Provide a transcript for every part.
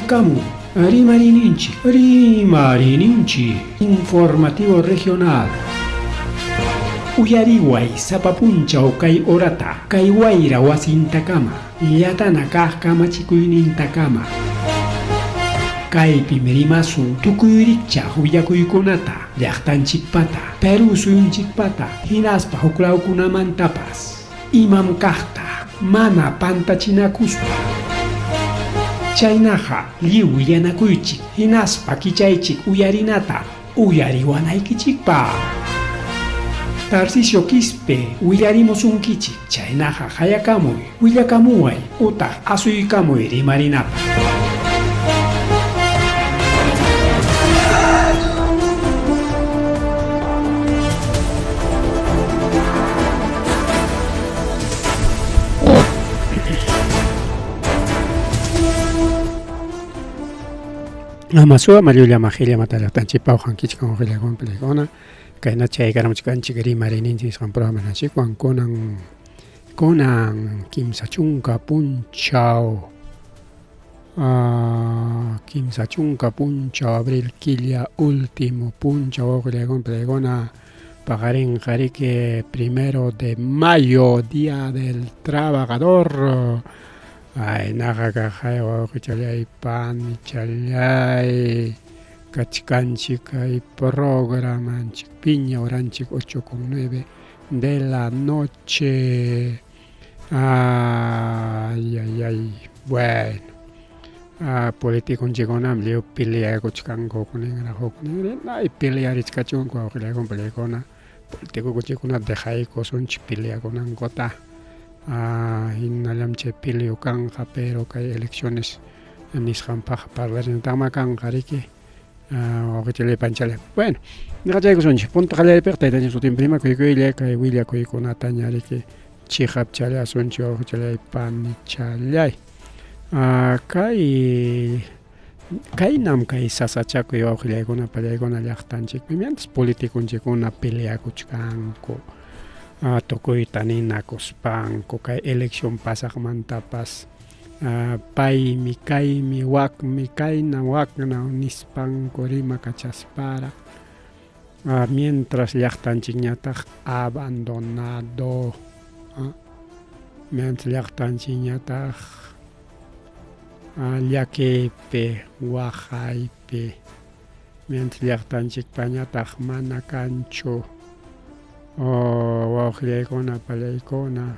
Chayamkamun Rimariyninchik, Rimariyninchik Informativo Regional. Uyariway sapa punchaw kay horata, kay wayra wasintakama, llatana kaq kamachikuynintakama. Kaypim rimasun tukuy rikchaq willakuykunata, llaqtanchikpata, Perú suyunchikpata, hinaspa huklawkunamantapas. Imam kaqta mana pantachinakuspa. Chaynaqa lliw willanakuychik hinaspa kichaychik uyarinata uyariwanaykichikpaq. Tarcisio Quispe willarimusunkichik, chaynaqa qayakamuy, willakamuway utaq asuykamuy rimarinapaq. Amasuwa mallulla majilla matallaqtanchikpa uqankichik uqillakun pilikuna kayna chaykaramuchkanchik rimariyninchik nisqan programanchikwan kunan kunan 30 punchaw 30 punchaw abril killa último punchaw uqillakun pilikuna paqarinqa riki 1 de mayo día del trabajador. Ay, naqa kaqay wawqichallay panichallay kachkanchik kay programanchik piña horanchik 8:09 de la noche. Ay, ay, ay, bueno. Politiconchikkunam lliw peleakuchkanku hukninraq hukninraq ay pelearichkachunku wawqillaykuna peleakuna politicochikuna dejaykusunchik peleakunankuta. Hinallam chay peleo kanqa pero kay elecciones nisqanpaq parlarinataqmá kanqa riki wawqichallay panchallay. Bueno, ñuqachaykusunchik punta qallariypiqa taytanchik sutinpi rimakuykulla kay willakuykunataña riki chiqapchallasunchik wawqichallay panichallay. Kay kaynam kay sasachakuy wawqillaykuna pallaykuna llaqtanchikpi mientras politiconchikkuna peleakuchkanku tukuyta ninakuspanku kay elección pasaqmantapas paymi kaymi wakmi kayna wakna nispanku rimakachasparaq mientras llaqtanchikñataq abandonado mientras llaqtanchikñataq llakiypi waqaypi mientras llaqtanchikpañataq mana kanchu wawqillaykuna pallaykuna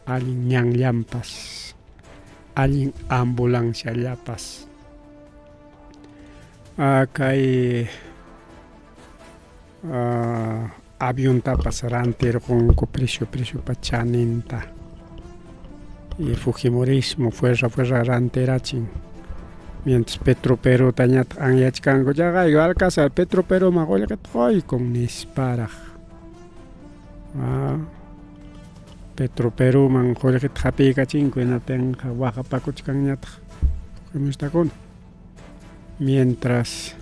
allin ñanllanpas allin ambulanciallapas kay aviontapas rantirqunku precio preciopa chaninta y fujimorismo fuerza fuerza rantirachin mientras Petro Perutañataq anyachkanku chaqayku Alcázar Petro Peruman qullqita quykun nisparaq Petro Peruman qullqita hapiykachinku hinaptinqa waqapakuchkanñataq fujimoristakuna mientras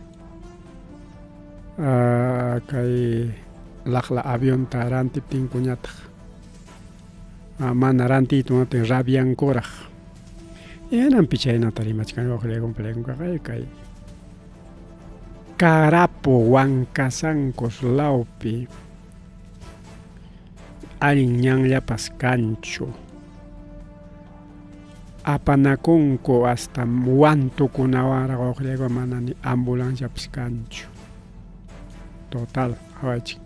kay laqla avionta rantiptinkuñataq mana rantiyta munaptin rabiankuraq hinanpi chaynata rimachkan wawqillaykunapallaykunkaqa kay Carapo Huancasancos lawpi allin ñanllapas kanchu apanakunku hasta wantukunawanraq wawqillayku mana ni ambulanciapas kanchu total qhawaychik.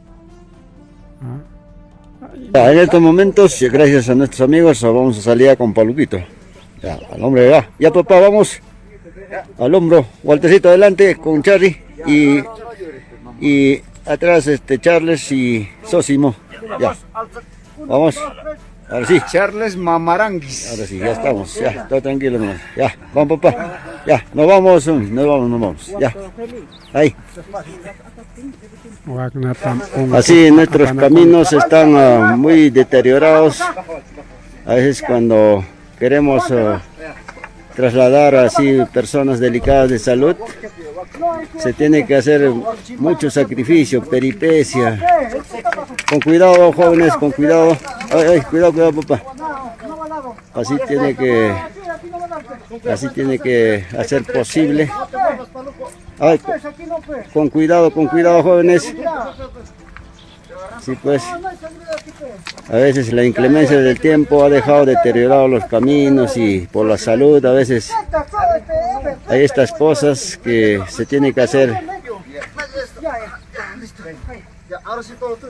En estos momentos, gracias a nuestros amigos, vamos a salir con Paluquito. Ya, al hombre, ya. Ya, papá, vamos. Al hombro. Waltercito adelante con Charlie y atrás Charles y Sósimo. Ya. Vamos. Ahora sí. Charles Mamaranguis. Ahora sí, ya estamos. Ya, está tranquilo nomás. Ya, vamos, papá. Ya, nos vamos, nos vamos, nos vamos. Ya. Ahí. Así nuestros caminos están muy deteriorados. A veces cuando queremos trasladar así personas delicadas de salud, se tiene que hacer mucho sacrificio, peripecia. Con cuidado, jóvenes, con cuidado. Ay, ay, cuidado, cuidado, papá. Así tiene que, así tiene que hacer posible. Ay, con cuidado, con cuidado, jóvenes. Sí, pues. A veces la inclemencia del tiempo ha dejado deteriorados los caminos y por la salud a veces hay estas cosas que se tienen que hacer.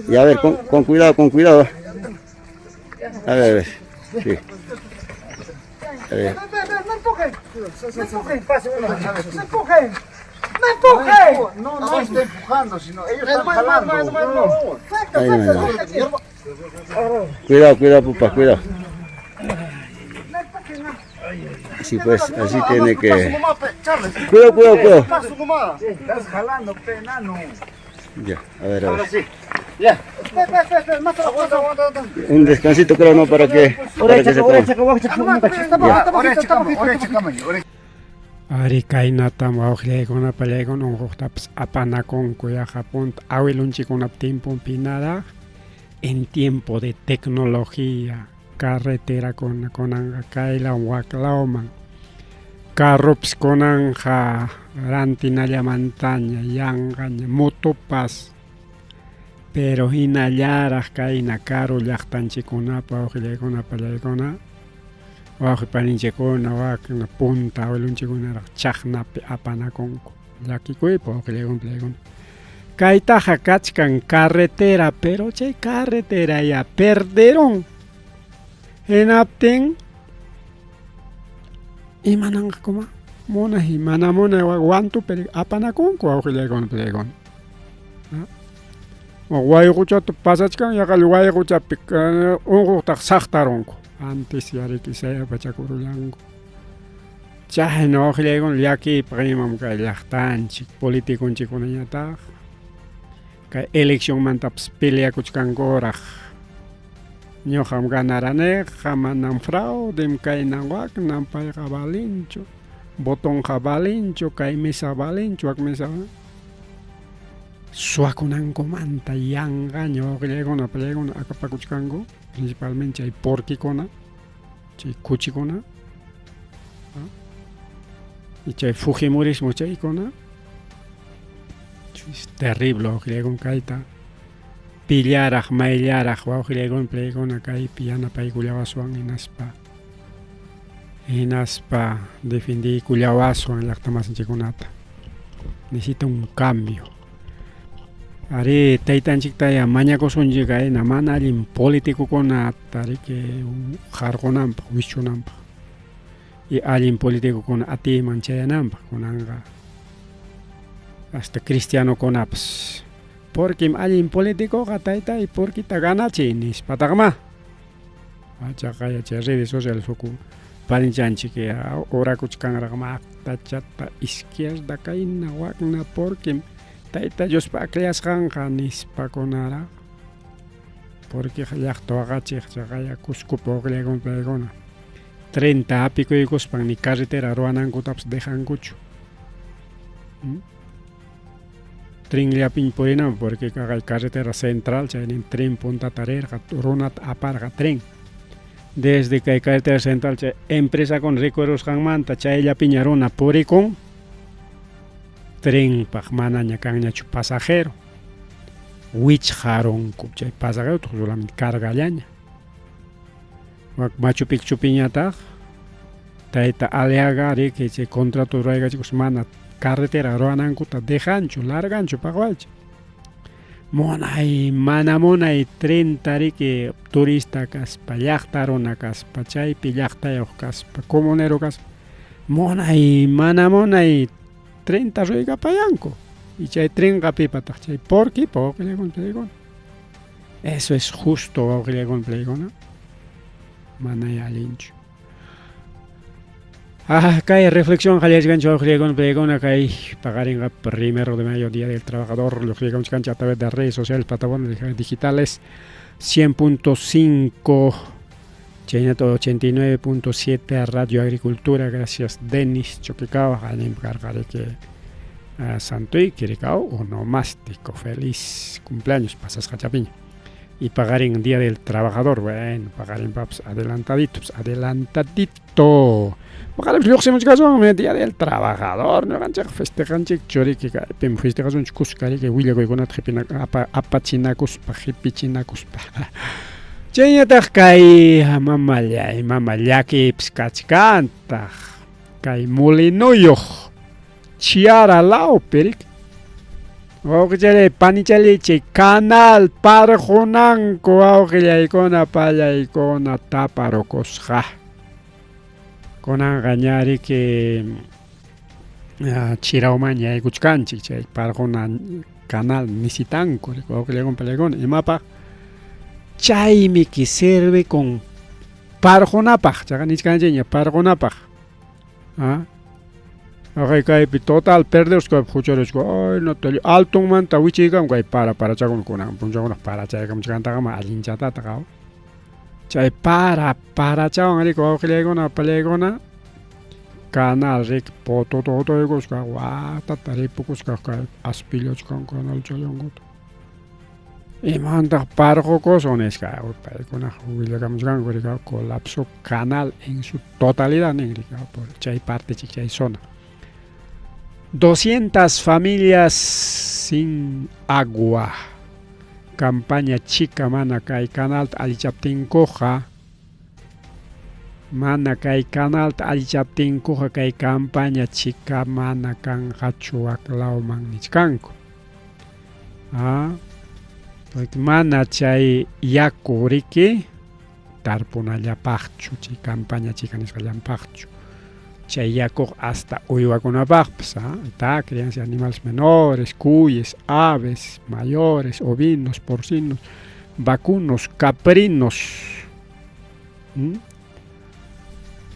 Y a ver, con cuidado, con cuidado. A ver, a ver. Sí. A ver. ¡Me empujen! ¡Me empujen! ¡Me empujen! ¡Me empujen! No, no está empujando, sino ellos están jalando. Ahí, ahí, ahí. Cuidado, cuidado, pupa, cuidado. Sí, pues, así tiene que... Cuidado, cuidado, cuidado. Estás jalando, pe, nano. Ya, a ver, a ver. Sí. Ya. Espera, espera, espera, más aguanta, aguanta, aguanta. Un descansito, creo, ¿no? Para que, para que se tome. Ari kaynatam wawqillaykuna pallaykuna unquqtapas apanakunku yaqa punta awilunchikkunap timpunpinaraq en tiempo de tecnología carreterakuna kunanqa kaylaw waklawman carropas kunanqa rantinallamantaña yanqaña motopas pero hinallaraq kayna karu llaqtanchikkunapa wawqillaykuna pallaykuna wawqi paninchikkuna wakna punta awilunchikkunaraq chaqnapi apanakunku llakikuypaq wawqillaykuna pallaykuna kaytaqa kachkan carretera pero chay carretera ya perderun hinaptin imananqakuma munay mana munay wantupi apanakunku wawqillaykuna pallaykuna wayquchata pasachkan yaqa wayquchapi unquqtaq saqtarunku antes yariki sayapachakurullanku chayna wawqillaykuna llakiypaq imam kay llaqtanchik politiconchikkunañataq kay eleccionmantapas peleakuchkankuraq ñuqam ganaraniqa manam fraudem kayna waknam payqa valinchu votonqa valinchu kay mesa valinchu wak mesa suwakunankumanta yanqaña wawqillaykuna pallaykuna akapakuchkanku principalmente chay porquikuna chay kuchikuna y chay fujimorismo chaykuna es terrible wawqillaykuna kayta pillaraq mayllaraq wawqillaykuna pallaykuna kaypi yanapaykullawaswan hinaspa hinaspa defendiykullawaswan llaqtamasinchikkunata necesita un cambio ari taytanchiktaya mañakusunchik ayna mana allin politicokunata riki harqunanpaq wischunanpaq y allin politicokuna atiyman chayananpaq kunanqa hasta cristianokunapas porquim allin politicoqa taytay porquita ganachiy nispataqma chaqaya chay redes sociales uku parinchanchik orakuchkanraq maqtachata izquierda kayna wakna porquim tayta Diospa akllasqanqa nispakunaraq porque llaqta waqachiq chaqaya Cuscopi wawqillaykuna paykuna 30 hapikuykuspan ni carretera ruwanankutapas dejankuchu trenllapiña purinanpaq porque kaqay carretera central chaynin tren puntata rirqa runata aparqa tren desde kay carretera central chay empresakuna rikurusqanmanta chayllapiña runa purikun trenpaq manaña kanñachu pasajero wichqarunku chay pasajero solamente cargallaña wak Machu Picchupiñataq tayta Aliaga riki chay contrato ruraykachikuspa mana carretera ruwanankuta dejanchu larganchu paqwaycha munay mana munay trenta riki turista kaspa llaqta runa kaspa chaypi llaqtayuq kaspa comunero kaspa munay mana munay trenta ruykapayanku y chay trenqa pipataq chay porquipa wawqillaykuna pallaykuna eso es justo wawqillaykuna pallaykuna manay allinchu kay reflexión qallarishkanchik wawqillaykuna pallaykuna kay paqarinqa 1 de mayo día del trabajador lluqllaykamuchkanchik a través de redes sociales plataformas digitales 100.5 chaynata 89.7 Radio Agricultura gracias Denis Choquicao allinpi karqa riki santuyki rikau onomástico feliz cumpleaños pasasqa chapiña. Y paqarin Día del Trabajador, bueno, paqarinpapas adelantadito, pues, adelantadito. Paqarinpas lluqsimuchkasunmi Día del Trabajador, ñuqanchik festejanchik churiki kaypim festejasunchik kuska riki willakuykunata qipina apachinakuspa qipichinakuspa. Chayñataq kay mamallay mama llakiypis kachkantaq kay molinuyuq Chiara lawpi riki. Wawqichalay panichalay chay canal parqunanku wawqillaykuna pallaykuna taparukusqa. Kunanqa ña riki chirawmanña yaykuchkanchik chay parquna canal nisitanku riki wawqillaykuna pallaykuna imapaq chaymi ki sirvikun parqunapaq chaqa nichkanchikña parqunapaq. Ah. Aqay kaypi total perderusqa kaypi hucharusqa ay no altonmanta wichiykamun kay para parachakuna kunan punchawkuna parachaykamuchkantakama allinchatataq aw chay para parachawan riki wawqillaykuna pallaykuna canal riki potototuykusqa watata ripukusqa kay aspilluchkan canal challankuta Imantaq parqukusun nisqa paykunaq willakamuchkanku rika colapso canal en su totalidad nin rika por chay parte chay zona. 200 familias sin agua. Campaña chica mana kay canalta allichaptinkuqa mana kay canalta allichaptinkuqa kay campaña chica mana kanqachu wak lawman nichkanku. Ah, porque mana chay yaku riki tarpunallapaqchu, chay campaña chica nisqallanpaqchu. Chay yakuq hasta uywakunapaqpas, ah, está crianza de animales menores, cuyes, aves mayores, ovinos, porcinos, vacunos, caprinos.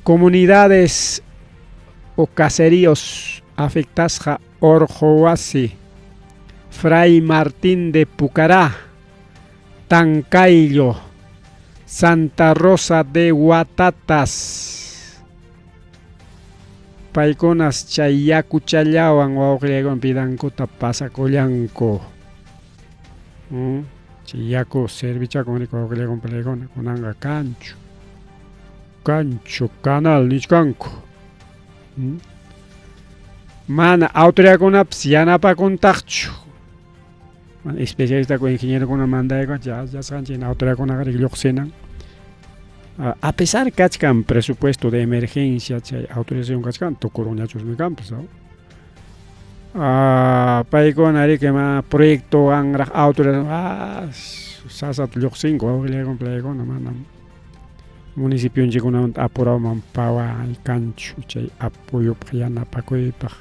Comunidades o caseríos afectasqa Orqo Wasi, Fray Martín de Pucará, Tancayllo, Santa Rosa de Huatatas. Paykunas chay yakuchallawan wawqillaykuna vidankuta pasakullanku. Chay yaku servichakun riki wawqillaykuna palaykuna kunanqa kanchu. Kanchu canal nichkanku. Mana autoridadkunapas yanapakuntaqchu. Mana especialistakuna ingenierokuna mandayku yachasqanchik hina autoridadkunaqa riki lluqsinan. A pesar kachkan presupuesto de emergencia chay autorización kachkan tukurunñachusmi kanpas paykuna riki ma proyectowanraq autorización sasata lluqsinku wawqillaykuna palaykuna manam municipionchikkunamanta apurawman pawaykanchu chay apoyopaq yanapakuypaq.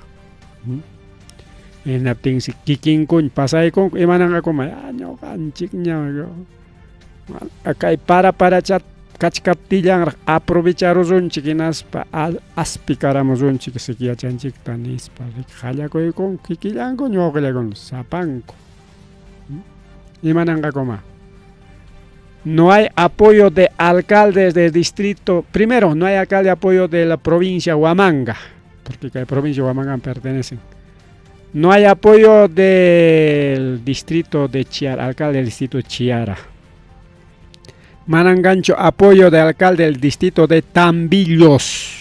Hinaptinsi kikinkuñ pasaykunku imananqakuma ya ñuqanchikña kay para paracha kachkaptillanraq aprovecharusunchik hinaspa aspikaramusunchik sikyachanchikta nispa qallakuykunku kikillanku ñuqallaykuna sapanku. Imananqakuma. No hay apoyo de alcaldes del distrito. Primero, no hay alcalde de apoyo de la provincia Huamanga, porque la provincia Huamanga pertenecen. No hay apoyo del distrito de Chiara, alcalde del distrito de Chiara. Manangancho, apoyo del alcalde del distrito de Tambillos.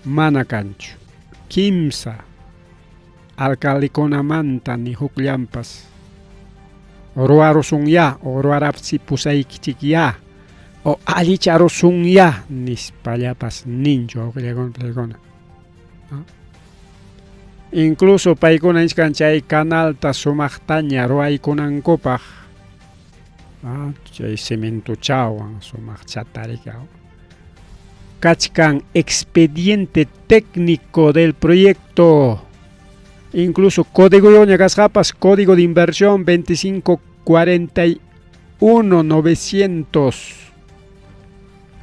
Manacancho. Kimsa. Alcaldekunamanta ni hukllampas. Ruwarusunyá o ruwarapsipusaykichikyá o allicharusunyá nispallapas ninchu wawqillaykuna paykuna. Incluso paykuna nichkan chay canalta sumaqtaña ruwaykunankupaq chay cementochawan sumaqchata riki kachkan expediente técnico del proyecto, incluso código kasqapas código de inversión 2541 900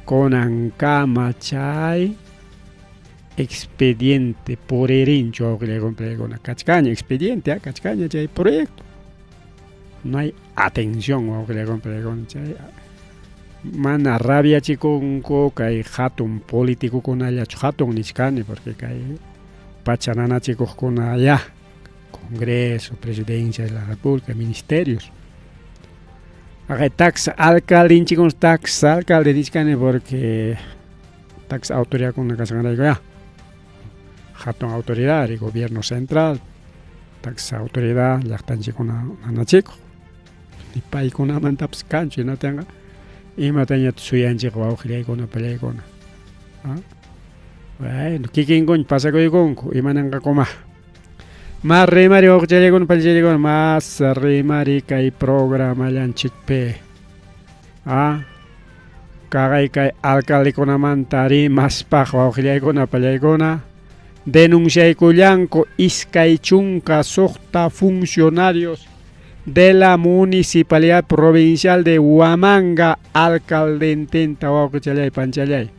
kunankama chay expediente puririnchu wawqillaykuna kachkaña expediente kachkaña chay proyecto. No hay atención wawqillaykuna chay mana rabiachikunku kay hatun politicokunallachu hatun nichkani porque kay pacha nanachikuqkuna ya Congreso, Presidencia de la República, ministerios. Aqay taxa alcaldenchikuna taxa alcalde nichkani porque taxa autoridadkuna kasqanrayku ya. Hatun autoridad, gobierno central, taxa autoridad llaqtanchikkuna nanachikuq. Ni paykunamantapas kanchu hinatinqa imatañataq suyanchik wawqillaykuna pallaykuna. ¿Ah? Bueno, kikinkuña pasakuykunku imananqakuma. Mas rimari wawqichallaykuna pallachallaykuna mas rimari kay programallanchikpi. ¿Ah? Kaqay kay alcaldekunamanta rimaspaq wawqillaykuna pallaykuna denunciaykullanku 26 funcionarios de la Municipalidad Provincial de Huamanga, alcaldentinta wawqichallay panchallay.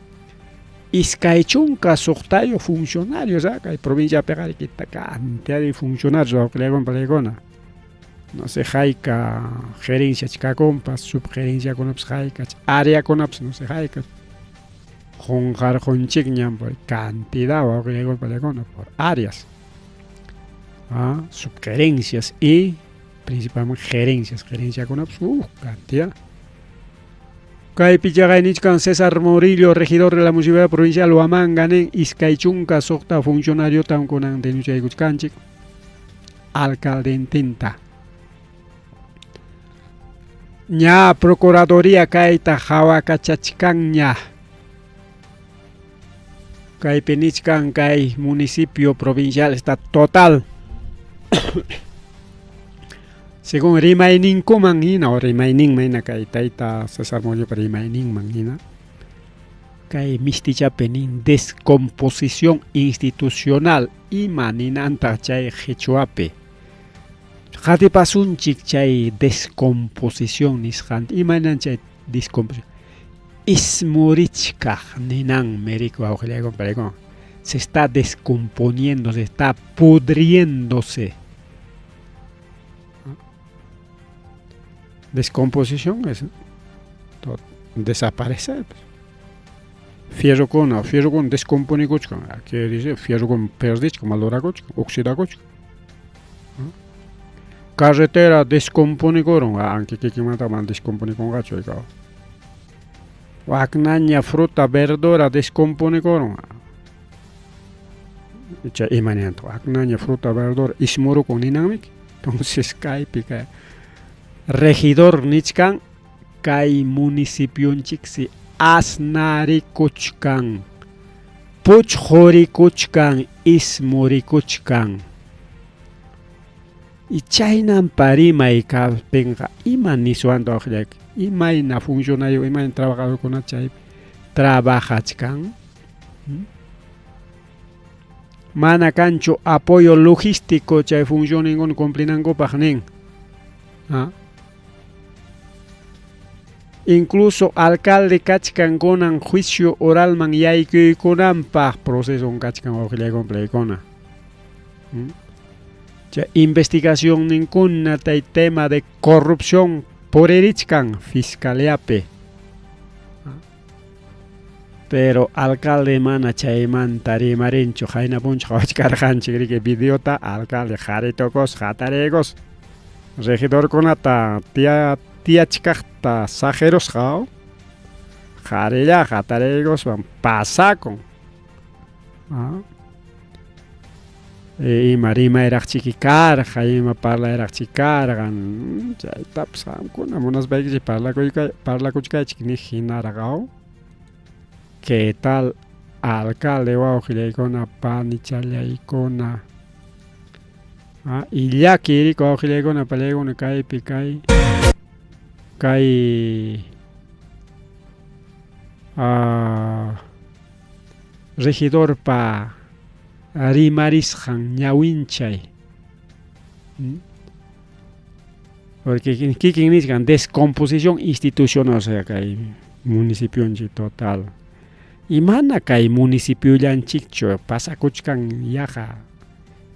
26 funcionarios, ¿ah? Kay provinciapiqa cantidad de funcionarios wawqillaykuna pallaykuna. No sé, hayka gerencia chikakunpas, subgerenciakunapas hayka, áreakunapas no sé hayka. Qunqarqunchikñam por cantidad wawqillaykuna pallaykuna por áreas. ¿Ah? Subgerencias y principalmente gerencias, gerenciakunapas, cantidad. Kaypi chaqay nichkan César Morillo, regidor de la Municipalidad Provincial Huamanga, nin 26 funcionariotam kunan denunciaykuchkanchik alcaldentinta. Ña Procuraduría kayta hawakachachkanña. Kaypi nichkan kay municipio provincial está total. Según rimayninkuman hina o rimayninman hina kay tayta César Morillopa rimayninman hina kay mistichapi nin descomposición institucional ima ninantaq chay qhichwapi. Qatipasunchik chay descomposición nisqanta. Imaynan chay descomposición? Ismurichkaq ninanmi riki wawqillaykuna pallaykuna. Se está descomponiendo, se está pudriéndose. Descomposición es desaparecer. Fierrokuna, fierrokuna descomponikuchkan. Quiere decir fierrokuna perdichkan, malorakuchkan, oxidakuchkan. Carretera descomponikurun, aunque kikinmanta mana descomponikunqachu ikaw. Waknaña fruta, verdura descomponikurun. Icha imaninantaq waknaña fruta, verdura ismurukun ninanmiki. Entonces kaypi kay regidor nichkan kay municipionchiksi asnarikuchkan, puchqurikuchkan, ismurikuchkan. Y chaynampa rimay kaptinqa ima niswantaq waqllayki, imayna funcionario, imayna trabajadorkuna chay trabajachkan. Mana kanchu apoyo logístico chay funcionninkuna cumplinankupaq nin. ¿Ah? Incluso alcalde kachkan kunan juicio oralman yaykuykunanpaq proceso kachkan wawqillaykuna pallaykuna. Chay investigacionninkuna tay tema de corrupción puririchkan fiscaliapi. Pero alcalde mana chaymanta rimarinchu qayna punchaw qhawachkarqanchik riki videota alcalde qharitukos hatarigos regidorkunata tiyachkaqta saqirusqa qharilla hatarigoswan pasakun. Ima rimayraqchiki karqa, ima parlayraqchiki karqa, chaytapas qamkuna munaspaykichik parlakuchkaychik niq hinarqa. ¿Qué tal alcalde wawqillaykuna panichallaykuna? Y llaki riki wawqillaykuna pallaykuna kaypi kay kay regidorpa rimarisqan ñawinchay. Porque kikin nichkan descomposición institucional, o sea, kay municipionchik total. Y mana kay municipio-llanchikchu pasakuchkan yaqa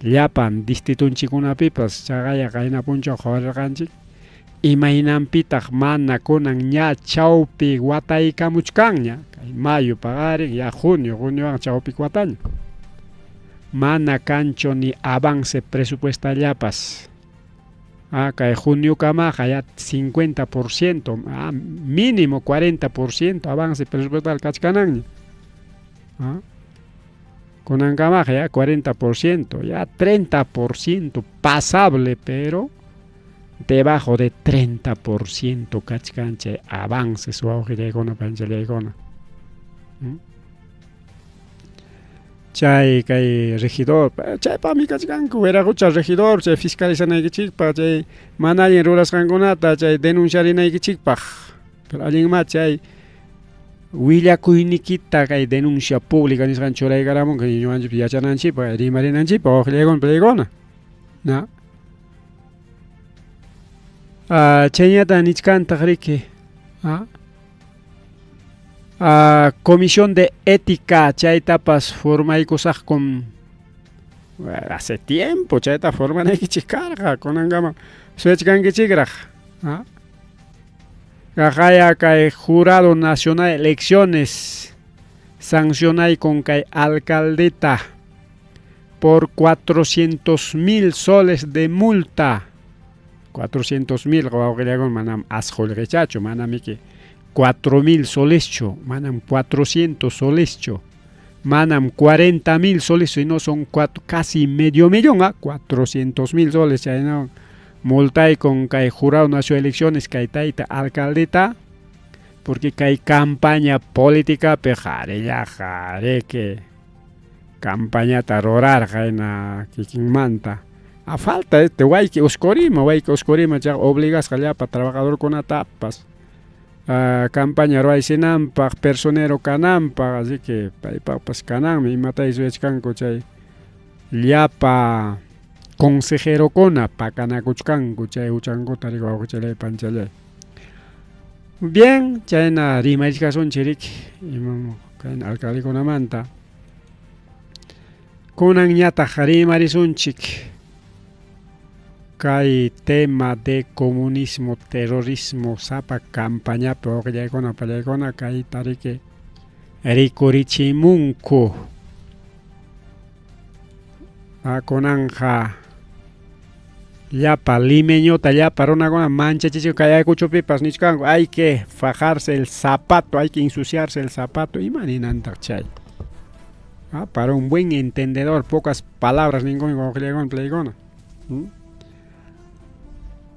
llapan distritunchikkunapipas chaqaya qayna punchaw qhawarirqanchik imaynanpitaq mana kunan ña chawpi wataykamuchkanña kay mayo paqarin ya junio, juniowan chawpi wataña. Mana kanchu ni avance presupuestallapas. Ah, kay juniokamaqa ya 50%, ah, mínimo 40% avance presupuestal kachkananña. Ah. Kunankamaqa ya 40%, ya 30% pasable, pero debajo de 30% kachkan chay avances wawqillaykuna panchallaykuna. Chay kay regidor, chaypaqmi kachkanku Wiraqucha regidor, chay fiscalizanaykichikpaq, chay mana allin rurasqankunata chay denunciarinaykichikpaq. Pero allinmá chay willakuynikita kay denuncia pública nisqan churaykaramunki ñuqanchikpas yachananchikpaq, rimarinanchikpaq wawqillaykuna pallaykuna. Na. Ah, chayñata nichkantaq riki. Ah. Ah, comisión de ética chaytapas formaykusaqkum hace tiempo chayta formanaykichik karqa kunankama suyachkankichikraq. Ah. Kaqaya kay Jurado Nacional de Elecciones sancionaykun kay alcaldeta por 400 mil soles de multa. 400 mil wawqillakuna manam as qullqichachu, manamiki 4 mil soleschu, manam 400 soleschu, manam 40 mil soles, sino son cuatro, casi medio millón, ¿ah? 400 mil soles, chayna multaykun kay Jurado Nacional de Elecciones kay tayta alcaldeta, porque kay campaña políticapi qharillaqa riki campañata rurarqa hina kikinmanta. A falta este wayki uskurima, wayki uskurima chayqa obligasqa llapa trabajadorkunatapas campaña ruwaysinanpaq, personero kananpaq, así que paypaqpas kananmi imatay suyachkanku chay llapa consejerokuna pakanakuchkanku chay huchankuta riki wawqichalay panchalay. Bien, chayna rimaychkasunchik riki imam kayna alcaldekunamanta. Kunanñataq rimarisunchik kay tema de comunismo, terrorismo sapa campañapi wawqillaykuna pallaykuna kayta riki rikurichimunku. Kunanqa llapa limeñota llapa runakuna manchachichik kay Ayacuchopipas nichkanku hay que fajarse el zapato, hay que ensuciarse el zapato. Ima ninantaq chay? Ah, para un buen entendedor, pocas palabras ningún wawqillaykuna pallaykuna.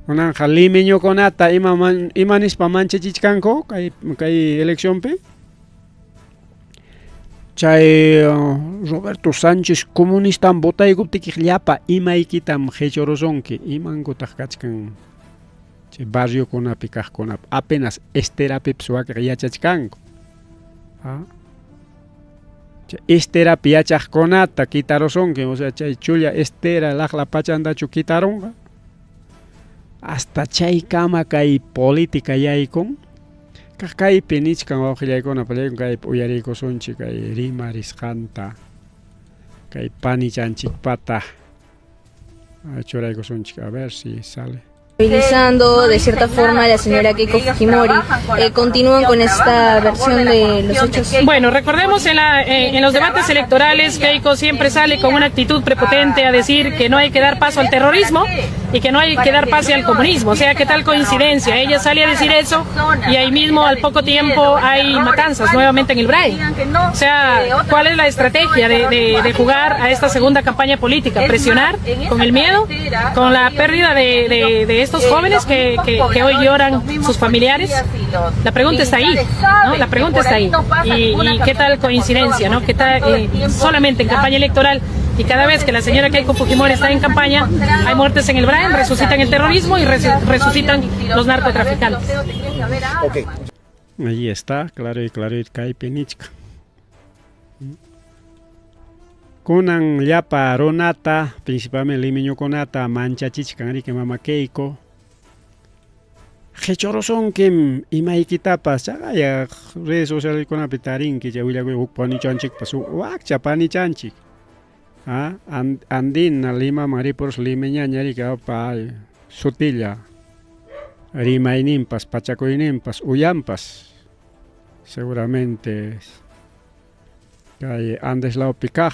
Kunanqa limeñokunata ima man, ima nispa manchachichkanku kay kay eleccionpi? Chay Roberto Sánchez comunistam votaykuptiki llapa imaykitam qichurusunki. Imankutaq kachkan chay barriokunapi kaqkunapi apenas esterapipas wakiq yachachkanku. Ah. Chay esterapi yachaqkunata kitarusunki, o sea chay chulla estera laqla pachantachu kitarunqa. Hasta chaykama kay política yaykun. Kaq kaypi nichkan wawqillaykuna pallaykun kaypi uyariykusunchik kay rimarisqanta kay panichanchikpata churaykusunchik a ver si sale. Movilizando de cierta forma a la señora Keiko Fujimori. Continúan con esta versión de los hechos. Bueno, recordemos en los debates electorales, Keiko siempre sale con una actitud prepotente a decir que no hay que dar paso al terrorismo y que no hay que dar pase al comunismo. O sea, qué tal coincidencia. Ella sale a decir eso y ahí mismo al poco tiempo hay matanzas nuevamente en el VRAE. O sea, ¿cuál es la estrategia de jugar a esta segunda campaña política? Presionar con el miedo, con la pérdida de estos jóvenes que hoy lloran sus familiares. La pregunta está ahí, ¿no? La pregunta está ahí. Y qué tal coincidencia, ¿no? ¿Qué tal, solamente en campaña electoral y cada vez que la señora Keiko Fujimori está en campaña, hay muertes en el VRAEM, resucitan el terrorismo y resucitan los narcotraficantes? Okay. Ahí está, claro y claro, kaypi nichka. Kunan llapa runata, principalmente limeñukunata manchachichkan riki mama Keiko. Qichurusunkim imaykitapas chaqaya redes socialkunapi tarinki chay willakuy huk panichanchikpas wakcha panichanchik. Ah, Andina Limaman ripurus limeñaña riki apa sutilla rimayninpas pachakuyninpas uyanpas seguramente kay Andes lawpi kaq.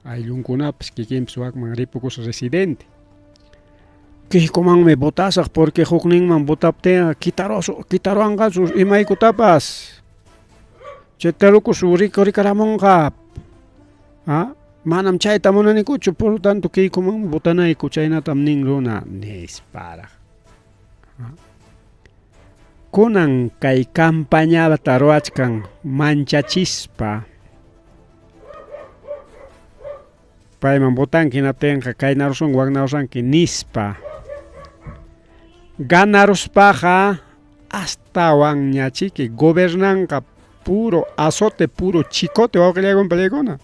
Ayllunkunapas kikinpas wakman ripukusqa residente. Keykomanmi votasaq porque hukninman votaptinqa quitaruwanqachu imaykutapas. Chay terrukus rikuramunqa. ¿Ah? Manam chayta munanikuchu, por lo tanto Keykomanmi votanayku, chaynatam nin runa nisparaq. ¿Ah? Kunan kay campañata ruwachkan manchachispa payman votanki hinaptinqa kayna rusunki wakna rusanki nispa. Ganaruspaqa astawanñachiki gobernanqa puro azote, puro chicote wawqillaykuna pallaykuna.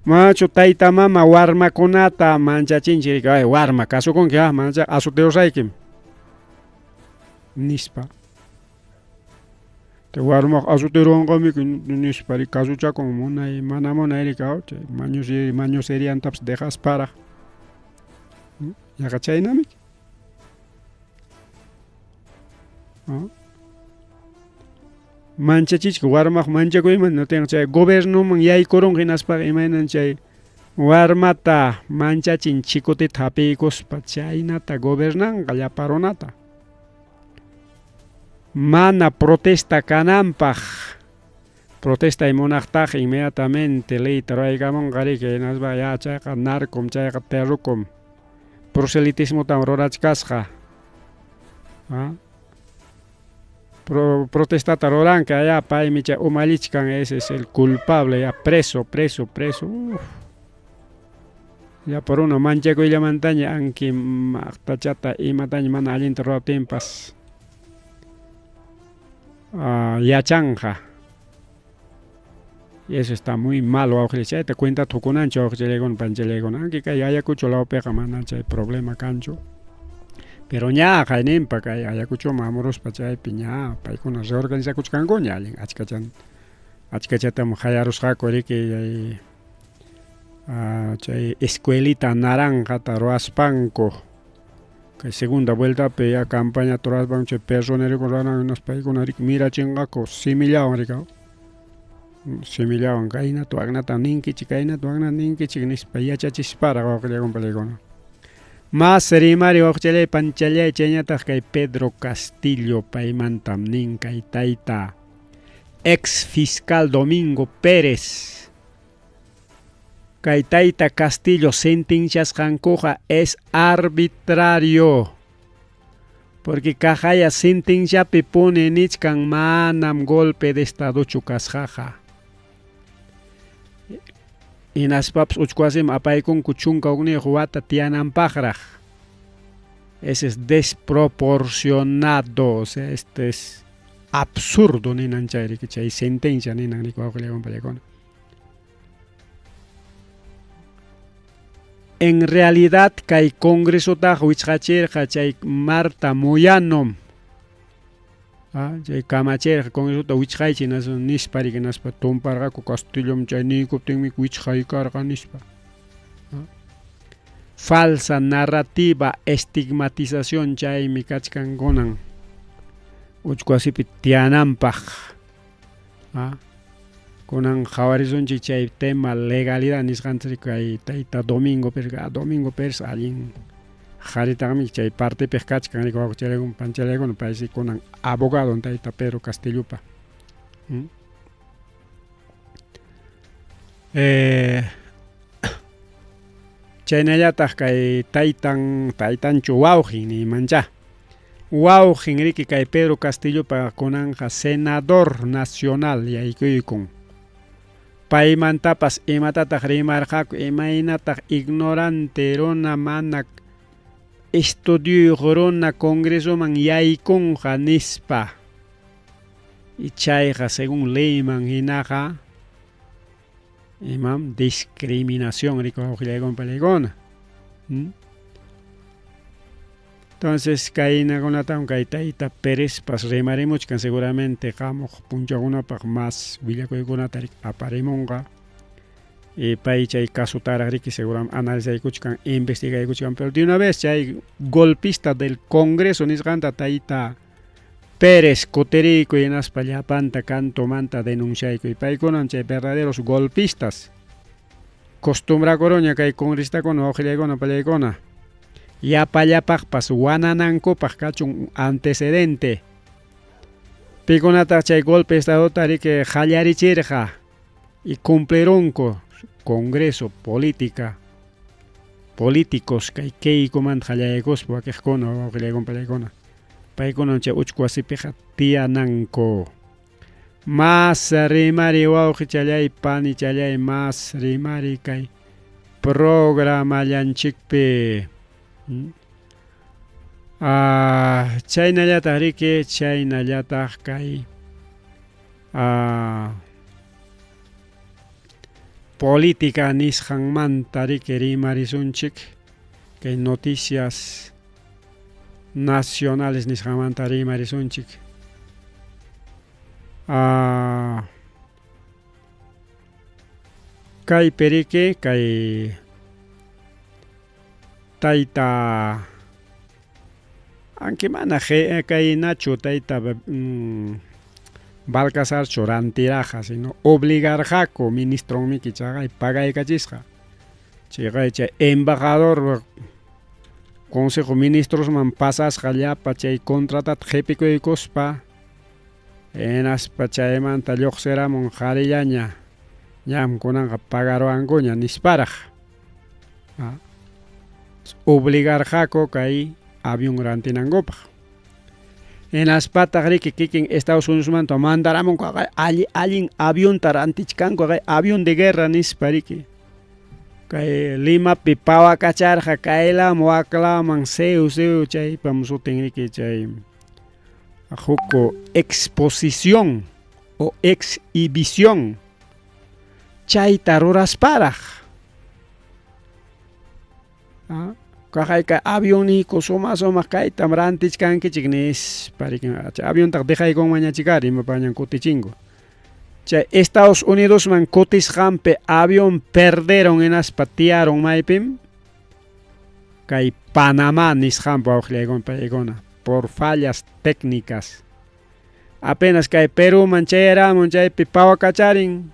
Manachu tayta mama warmakunata manchachinchik, ay warma kasukunki ah manacha azoterusaykim nispa. Te warmaq azoteruwanqamiki nispa kasuchakun munay mana munay riki chay mañoseriantapas dejasparaq. Yaqa chaynamiki. Manchachichka warmaq manchakuyman natinqa chay gobiernoman yaykurunqa hinaspaqa imaynan chay warmata manchachin chicoteta hapiykuspa chaynata gobernanqa llapa runata. Mana protesta kananpaq protestay munaqtaq inmediatamente leyta ruraykamunqa riki hinaspa ya chayqa narcom chayqa terrucom proselitismotam rurachkasqa. ¿Ah? Protestata ruranka ya paymi chay umallichkan ese es el culpable ya preso preso preso. Uf. Llapa runa manchakuyllamantaña anki maqtachata imataña mana allinta ruraptinpas yachanqa. Y eso está muy mal wawqilla chayta cuentata qukunanchik wawqichallaykuna panchallaykuna anki kay Ayacucho lawpiqa mana chay problema kanchu. Pero ña qayninpa kay Ayacuchoman hamuruspa chaypi ña paykuna reorganizakuchkankuña allin achkachan achkachatam qayarusqaku riki chay escuelita naranjata ruwaspanku kay segunda vueltapi ya campañata ruwaspanku chay personerokuna ruwanan hinaspa paykuna riki mirachinqaku simillawan riki simillawan kaynata waknata ninkichik kaynata waknata ninkichik nispa yachachisparaq wawqillaykuna pallaykuna. Mas rimari wawqichallay panchallay chayñataq kay Pedro Castillo paymantam nin kay tayta ex fiscal Domingo Pérez kay tayta Castillo sentenciasqankuqa es arbitrario porque kaqaya sentenciapi puni nichkan manam golpe de estadochu kasqaqa. Hinaspapas uchku wasiman apaykunku 11 wata tiyananpaqraq. Ese es desproporcionado, o sea, este es absurdo ninan chay riki chay sentencia ninan riki wawqillaykuna pallaykuna. En realidad kay congresotaqa wichqachirqa chay Marta Moyanom chay kamachirqa congresota wichqaychik nispa riki hinaspa tumparqaku Castillom chay niykuptinmi wichqaykarqa nispa. Falsa narrativa, estigmatización chaymi kachkan kunan uchku wasipi tiyananpaq. Kunan qhawarisunchik chay tema legalidad nisqanchik kay tayta Domingo Pérez, Domingo Pérez allin qaritaqmi chay partipiq kachkan riki wawqichallaykuna panchallaykuna paysi kunan abogado tayta Pedro Castillopa. Chaynallataq kay taytan taytanchu wawqin niymancha. Wawqin riki kay Pedro Castillopa kunanqa senador nacional yaykuykun. Paymantapas imatataq rimarqaku imaynataq ignorante runa mana estudioyuq runa congresoman yaykunqa nispa. Y chayqa según leyman hinaqa imam discriminación riki wawqillaykuna pallaykuna. Entonces kaynakunatam kay tayta Pérezpas rimarimuchkan seguramente qamuq punchawkunapaq mas willakuykunata aparimunqa. Y pay chay casotaraq riki seguramente analizaykuchkan investigaykuchkan pero de una vez chay golpista del Congreso nisqanta tayta Pérez kutiriykuy hinaspa llapanta cantomanta denunciaykuy paykunam chay verdaderos golpistas. Costumbrakuruña kay congresistakuna wawqillaykuna pallaykuna. Yapallapaqpas wananankupaq kachun antecedente. Pikunataq chay golpe de estadota riki qallarichirqa y cumplirunku Congreso, política, políticos kay Keikomanta qallaykuspa wakiqkuna wawqillaykuna pallaykuna. Paykunan chay uchku wasipiqa tiyananku. Mas rimari wawqichallay panichallay mas rimari kay programallanchikpi. Ah, chaynallataq riki, chaynallataq kay ah, política nisqanmanta riki rimarisunchik kay noticias nacionales nisqanmanta rimarisunchik. Ah, kay perike kay tayta aunque mana kay nachu tayta mm, Balcazarchu rantiraqa sino obligarqaku ministronmiki chaqay pagaykachisqa chayqa chay embajador Consejo Ministrosman pasasqa llapa chay contratata qhipikuykuspa hinaspa chaymanta lluqsiramun qharillaña ñam kunanqa pagaruwankuña nisparaq obligarqaku kay avión rantinankupaq. Hinaspataq riki kikin Estados Unidosmanta mandaramunku alli allin avionta rantichkanku avión de guerra nispa riki. Kay Limapi pawakacharqa kaylaman waklaman seu seu chaypam sutin riki chay huk exposición o exhibición chayta rurasparaq. Kaqay kay avionniyku suma sumaq kaytam rantichkankichik nispa riki chay aviontaqa dejaykunmanñachikari imapañan kutichinku. Chay Estados Unidosman kutisqanpi avión perderon hinaspa tiyarun maypim kay Panamá nisqanpi wawqillaykuna paykuna por fallas técnicas. Apenas kay Perúman chayaramun chaypi pawakacharin.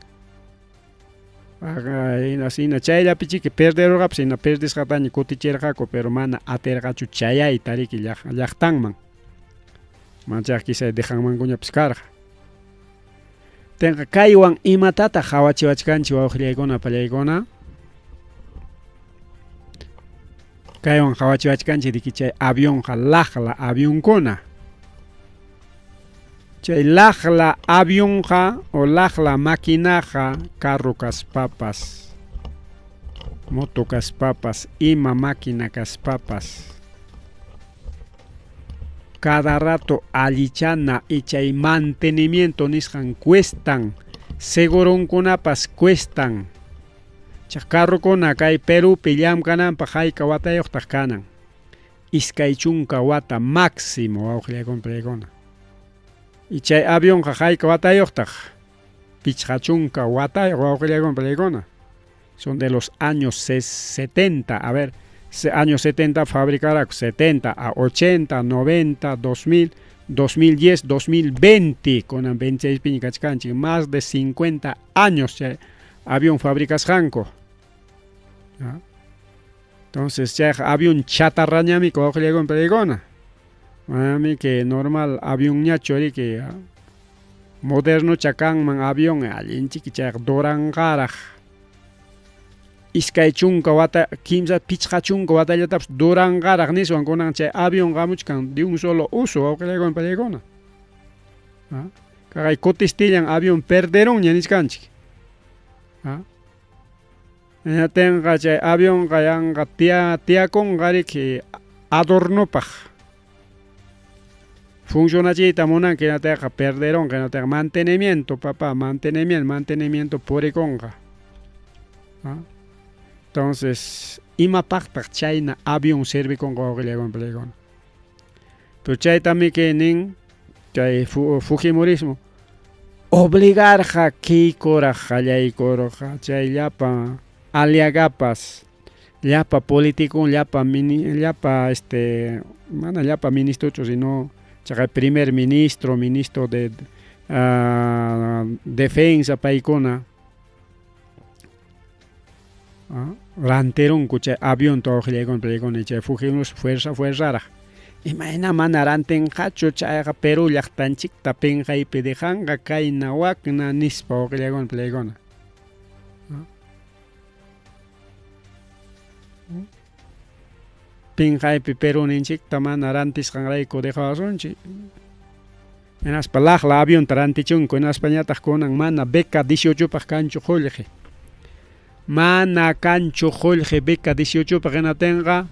Hina chayllapi chiki perderurqapas hina perdisqataña kutichirqaku pero mana atirqachu chayayta riki llaqtanman. Manchaq quizá dejanmankuñapas karqa. Tenqa kaywan imatataq qawachiwachkanchik wawqillaykuna pallaykuna? Kaywan qawachiwachkanchik riki chay avionqa laqla avionkuna. Chay laqla avionqa o laqla maquinaqa carro kaspapas, moto kaspapas, ima máquina kaspapas, cada rato allichana y chay mantenimiento nisqan cuestan, seguronkunapas cuestan. Chay carrokuna kay Perupi llamkananpaq hayka watayuqtaq kanan. 20 wata máximo wawqillaykuna. Y chay avionqa hayka watayuqtaq 50 watayuq wawqillaykuna. Son de los años 70, a ver, años 70 fabricará 70 a 80, 90, 2000, 2010, 2020, con 26 piña kachkanchik, más de 50 años chay avión fabricasqanku. Entonces chay avión chatarrañami wawqillaykuna. Manami que normal avionñachu riki moderno chakanman avión allinchiki chayqa duranqaraq. 20 wata, 3 50 watallatapas duranqaraq niswan kunan chay avión hamuchkan de un solo uso wawqillaykuna pallaykuna. Kaqay kutistillan avión perderunña nichkanchik. Hinaptinqa chay avionqa yanqa tiyakunqa riki adornopaq. Funcionachiyta munanki hinatayqa perderunqa hinatayqa mantenimiento papá, mantenimiento, mantenimiento purikunqa. Entonces, imapaqtaq chayna avión servikunqa wawqillaykuna pallaykuna. Pero chaytami nin chay fujimorismo obligarqa Keikoraq qallaykurqa chay llapa Aliagapas llapa político llapa llapa mana llapa ministrochu sino chaqay primer ministro, ministro de defensa paykuna. Rantirunku chay avionta wawqillaykuna pallaykuna chay Fujimorista fuerza fuerzaraq. Imayna mana rantinqachu chayqa Perú llaqtanchikta pinqaypi dejanqa kayna wakna nispa wawqillaykuna pallaykuna. Pinqaypi Perúninchikta mana rantisqanrayku dejawasunchik. Hinaspa laqla avionta rantichunku, hinaspañataq kunan mana beca 18paq kanchu qullqi. Mana kanchu qullqi beca 18paq hinatinqa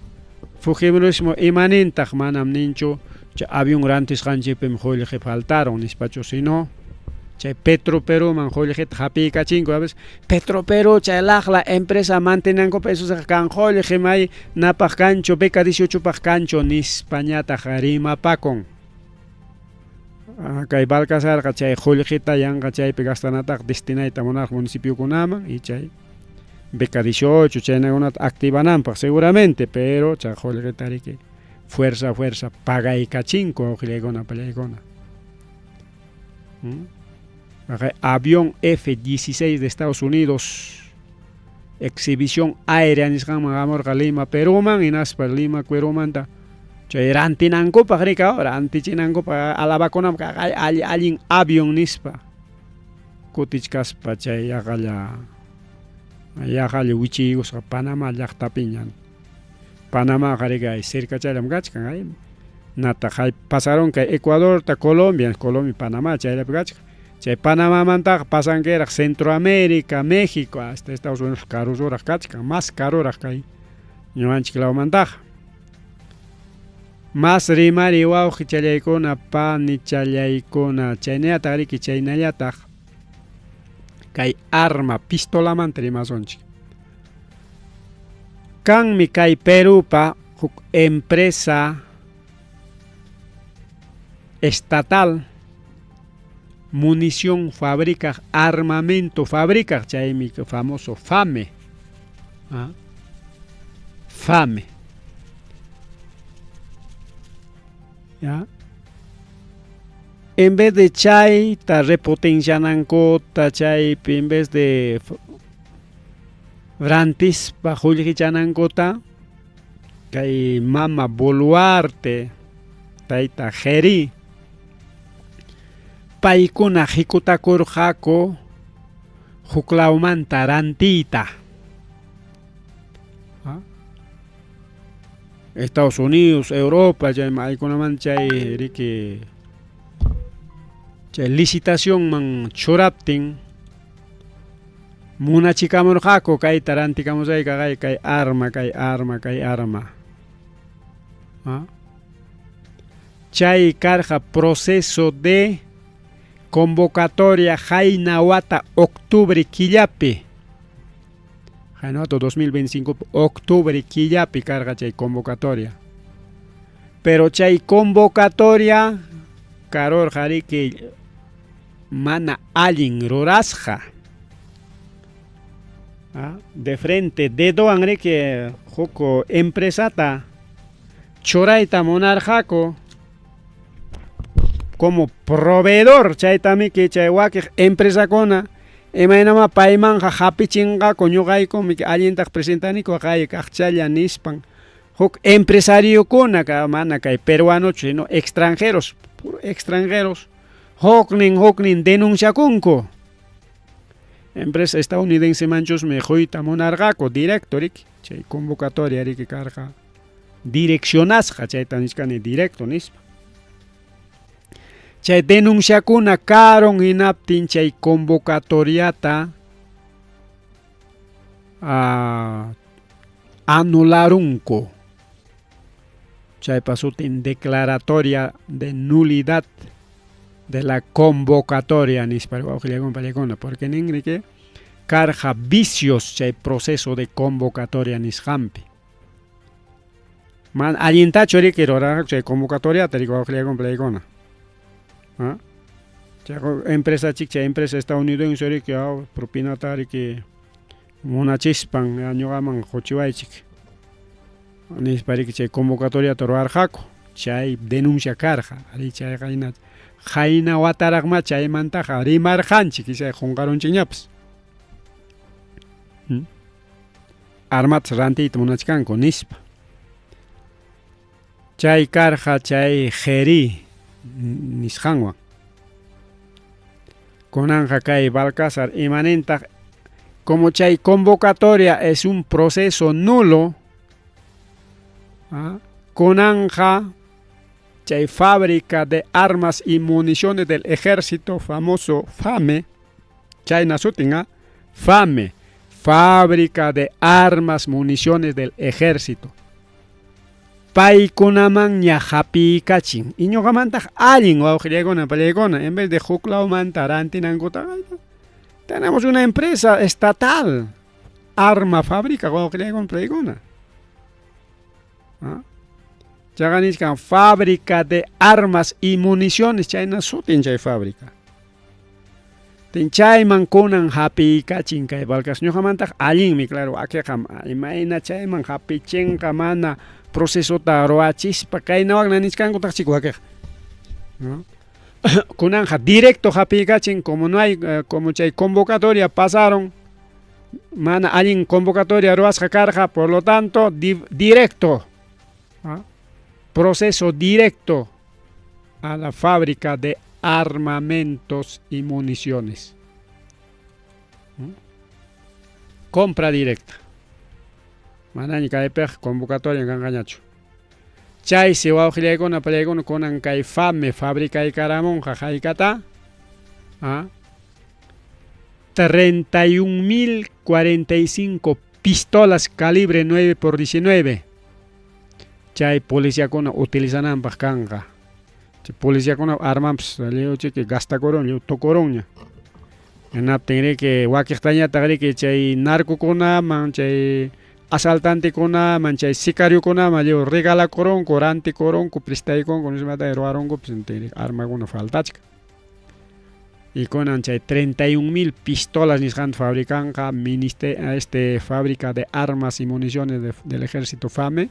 Fujimorismo imanintaq manam ninchu chay avión rantisqanchikpim qullqi faltaron nispachu, sino chay Petro Perúman qullqita hapiykachinku a veces Petro Perú chay laqla empresa mantenankupaq esos kan qullqi may napaq kanchu beca 18paq kanchu nispañataq rimapakun. Kay Balcazarqa chay qullqita yanqa chaypi gastanataq destinayta munarqa municipiokunaman y chay beca 18 chaynakunata activananpaq seguramente, pero chay qullqita riki fuerza fuerza pagaykachinku wawqillaykuna pallaykuna. Avión F-16 de Estados Unidos exhibición aérea nisqanman hamurqa Lima Perúman hinaspa Lima Perúmanta chay rantinankupaq rika rantichinankupaq alabakunanpaq alli allin avión nispa kutichkaspa chay yaqalla yaqalla wichiykusqa Panamá llaqtapiña. Panamaqa rika cercachallam kachkan ay nataq hay pasaron kay Ecuadorta Colombia, Colombia Panamá chayllapi kachkan. Chay Panamamantaqa pasankiraq Centroamérica, México hasta Estados Unidos karururaq kachkan, más karuraq kay ñuqanchik lawmantaqa. Más rimari wawqi challaykuna, pani challaykuna, chaynallataq riki chaynallataq kay arma pistolamanta rimasunchik. Kanmi kay Perúpa huk empresa estatal munición fabricaq, armamento fabricaq, chaymi famoso FAME. FAME. ¿Ya? En vez de chayta repotencianankuta chaypi, en vez de rantispa qullqichanankuta, kay mama Boluarte, tayta Jeri, paykuna hikutakurqaku huklawmanta rantiyta. Estados Unidos, Europa, chay maykunamanta chay riki chay licitacionman churaptin munachikamurqaku kayta rantikamusayka kay kay arma, kay arma, kay arma. Chay karqa proceso de convocatoria qayna wata octubre killapi. Qayna wata 2025 octubre killapi karqa chay convocatoria. Pero chay convocatoria karurqa riki mana allin rurasqa. De frente dedowan riki huk empresata churayta munarqaku como proveedor chaytamiki chay wakiq empresakuna imaynamá paymanqa hapichinqaku ñuqaykum allintaq presentaniku qay kaqchalla nispan huk empresariokuna mana kay peruanochu sino extranjeros, puro extranjeros huknin huknin denunciakunku. Empresa estadounidense manchusmi quyta munarqaku directo riki chay convocatoria riki karqa direccionasqa chayta nichkani directo nispa. Chay denunciakuna karun hinaptin chay convocatoriata anularunku. Chaypa sutin declaratoria de nulidad de la convocatoria nispa wawqillaykuna pallaykuna porque nin riki karqa vicios chay proceso de convocatoria nisqanpi. Man allintachu riki rurarqaku chay convocatoriata riki wawqillaykuna pallaykuna. Chay empresa chik chay empresa estadounidense riki propinata riki munachispan ñuqaman quchiwaychik nispa riki chay convocatoriata rurarqaku chay denuncia karqa ari chayqa hina qayna wataraqma chaymantaqa rimarqanchik chay qunqarunchikñapas. Armata rantiyta munachkanku nispa. Chay karqa chay Jerí nisqanwan. Kunanqa kay Balcázar imanintaq como chay convocatoria es un proceso nulo, ¿ah? kunanqa chay fábrica de armas y municiones del ejército famoso FAME, chayna sutin, ¿ah? FAME, fábrica de armas, municiones del ejército. Paykunamanña hapiykachin. Y ñuqamantaq allin wawqillaykuna pallaykuna, en vez de huk lawmanta rantinankuta, tenemos una empresa estatal, arma fábrica wawqillaykuna pallaykuna. ¿Ah? Chaqa nichkan fábrica de armas y municiones, chayna sutin chay fábrica. Tin chayman kunan hapiykachin kay Balcas. Ñuqamantaq allinmi, claro, wakiqa imayna chayman hapichinqa mana procesota ruwachispa kayna wakna nichkankutaq chik wakiqa. ¿No? Kunanja directo hapiykachin como no hay como chay convocatoria pasaron mana allin convocatoria ruwasqa karqa, por lo tanto directo, ¿ah? Proceso directo a la fábrica de armamentos y municiones. Compra directa. Manaña kaypiqa convocatoria kanqañachu. Chaysi wawqillaykuna pallaykuna kunan kay FAME fabricaycaramunqa haykata, ¿ah? 31.045 pistolas calibre 9 por 19. Chay policiakuna utilizananpaq kanqa. Chay policiakuna armanpas lliw chiki gastakurun, lliw tukurunña. Hinaptin riki wakiqtañataq riki chay narcokunaman, chay asaltantekunaman, chay sicariokunaman lliw regalakurunku, rantikurunku, prestaykunku, nismata ruwarunkupas, armakuna faltachka. Y kunan chay 31.000 pistolas nisqanta fabricanqa este fábrica de armas y municiones del ejército FAME.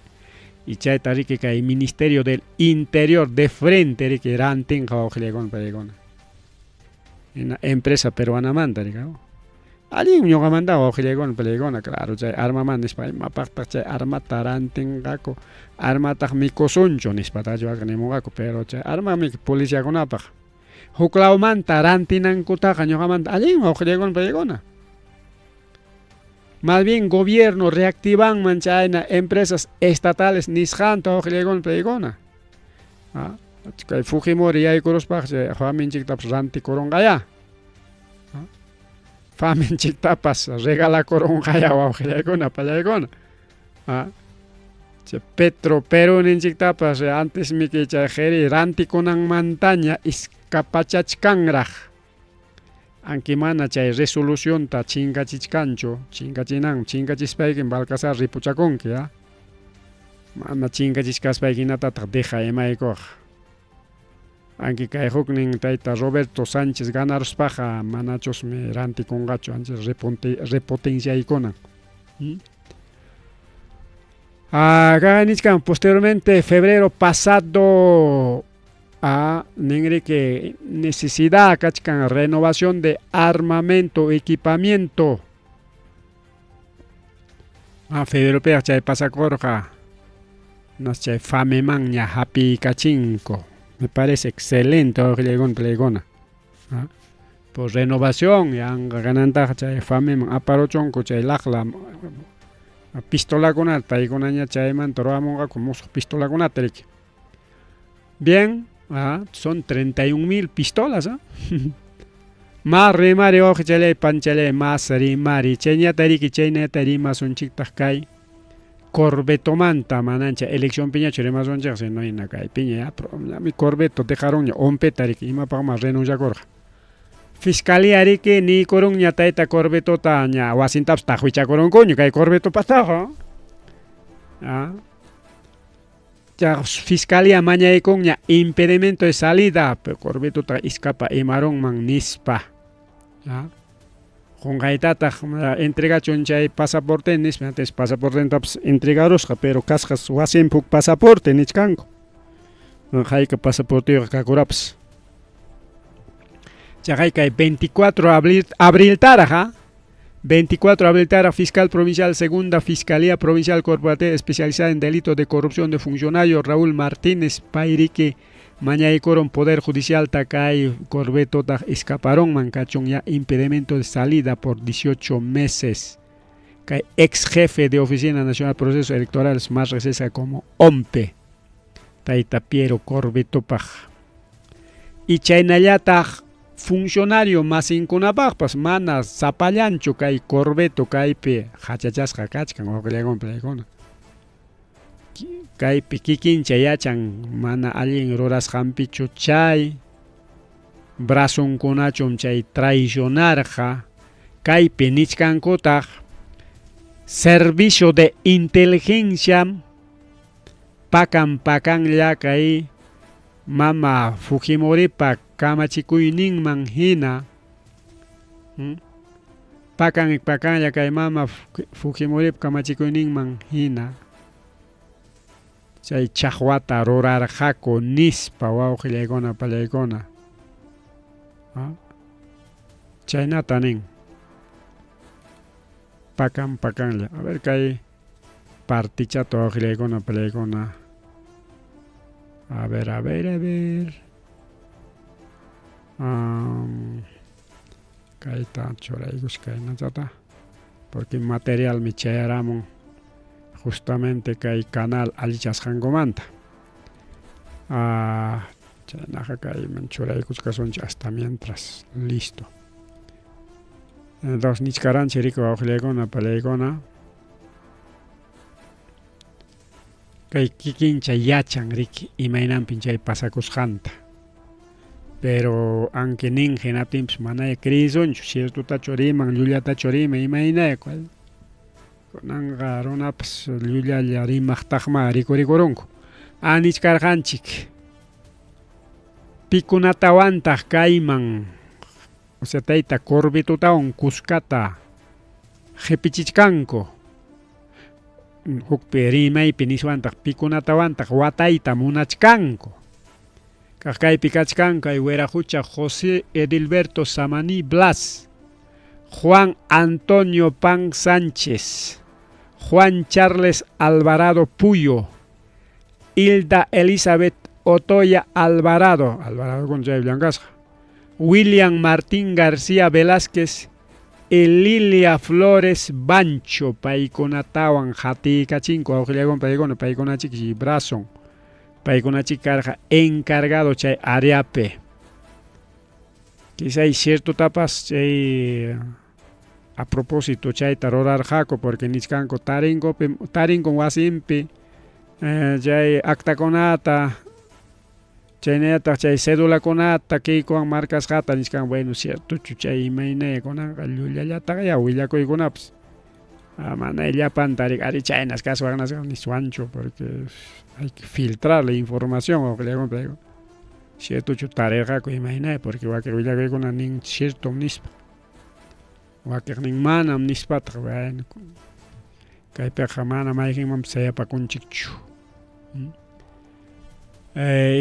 Y chayta riki kay Ministerio del Interior de frente riki rantinqa wawqillaykuna pallaykuna. Hina empresa peruanamanta riki. Allin ñuqamanta wawqillaykuna pallaykuna, claro, chay armamanta nispa imapaqtaq chay armata rantinqaku, armataq mikusunchu nispatachu waka nimunqaku, pero chay armami policiakunapaq. Huk lawmanta rantinankutaqa ñuqamanta allin wawqillaykuna pallaykuna. Más bien gobierno reactivanman chayna empresas estatales nisqanta wawqillaykuna pallaykuna. Ah, kay Fujimori yaykuruspaqa chay faminchiktapas rantikurunqaya. Faminchiktapas regalakurunqaya wawqillaykuna pallaykuna. Ah, chay Petro Perú ninchiktapas antes miki chay jeri rantikunanmantaña iskapachachkanraq. Aunque mana chay resolucionta chinkachichkanchu, chinkachinan, chinkachispaykim Balcazar ripuchakunki, ¿ah? Mana chinkachichkaspaykiнаtataq deja imaykuq. Aunque kay huknin tayta Roberto Sánchez ganaruspaqa manachusmi rantikunqachu, ancha repotenciaykunan. Acá nichkan posteriormente febrero pasado a ninrique necesidad kachkan renovación de armamento, equipamiento. A febrero pe chay pasakorqa nas chay fameman ña hapikachinko. Me parece excelente wawqillaykuna pallaykuna. ¿Ah? Por renovación yanqa ganantaqa chay fameman aparuchunku chay laqla pistolakunata paykunaña chaymanta ruwamunqaku musuq pistolakunata riki. Bien, ah, son 31.000 pistolas, ¿ah? Más rimari wawqichalay panchalay más rimari chayñata riki chaynata rimasunchiktaq kay Corbetomanta manancha elección piñachu rimasunchik sino hina kay piña ya, ya mi Corbeto dejaronña ompeta riki imapaqma renunciakurqa. Fiscalía riki niykurunña tayta Corbetota ña wasintapas taqwichakurunkuña kay Corbetopataqa. Ah. Fiscalía mañaykunña impedimento de salida, pero Corbetota iskapa imarunman nispa. Ah. Qunqaytataq entregachun chay pasaporte nispa, antes pasaportentapas entregarusqa, pero kasqas wasinpi huk pasaporte nichkanku. Hayka pasaporteyuq kakurapas. Chaqay kay 24 abril, abriltaraq, 24 habilitar a fiscal provincial segunda Fiscalía Provincial Corporativa especializada en delitos de corrupción de funcionario Raúl Martínez Pairique mañaykuron Poder Judicial takay Corbeto escaparon kachun ya impedimento de salida por 18 meses. Kay ex jefe de Oficina Nacional de Procesos Electorales más recesa como OMPE tayta Piero Corbetopaq. Y chaynallataq funcionario masinkunapaqpas mana sapallanchu kay Corbeto kaypi hachachasqa kachkan wawqillaykuna paykuna. Kaypi kikincha yachan mana allin rurasqanpichu chay brazonkunachum chay traicionarqa kaypi nichkankutaq servicio de inteligencia pakan pakanlla kay mama Fujimoripa kamachikuyninman hina pakan pakanlla kay mama Fujimoripa kamachikuyninman hina chay chaqwata rurarqaku nispa wawqillaykuna pallaykuna chaynata nin pakan pakanlla a ver kay partichata wawqillaykuna pallaykuna a ver a ver a ver kayta churaykushkaynachata porque materialmi chayaramun justamente kay canal allichasqankumanta chaynaqa kayman churaykuchkasunchik hasta mientras listo. Entonces nichkaranchik riki wawqillaykuna palaykuna kay kikincha yachan riki imaynanpin chay pasakusqanta pero aunque nin hinaptinpas manaya creyisunchu ciertotachu riman llullatachu riman imaynaya kunanqa runapas llullalla rimaqtaqma rikurikurunku anichkarqanchik pikunatawantaq kayman o sea tayta Corbetotawan kuskata qipichichkanku hukpi rimaypi niswantaq pikunatawantaq watayta munachkanku kaq kaypi kachkanku kay Wiraqucha José Edilberto Samaní Blas Juan Antonio Pan Sánchez Juan Charles Alvarado Puyo Hilda Elizabeth Otoya Alvarado Alvarado con chay llankasqa William Martín García Velázquez y Lilia Flores Bancho paykunatawan hatiykachinku wawqillaykuna paykuna paykunachik brazon paykunachik karqa encargado chay areapi quizá ciertotapas chay a propósito chayta rurarqaku porque nichkanku tarinkupi tarinkun wasinpi chay actakunata chaynallataq chay cedulakunata kaykuwan marcasqata nichkan bueno ciertochu chay imaynaya kunanqa llullallataqya willakuykunapas mana llapanta ari chaynas kaswannas niswanchu porque hay que filtrar la información wawqillaykuna ciertochu tarirqaku imaynaya porque wakin willakuykuna nin cierto nispa wakiqnin manam nispataq bueno kaypiqa mana mayqinmanpas sayapakunchikchu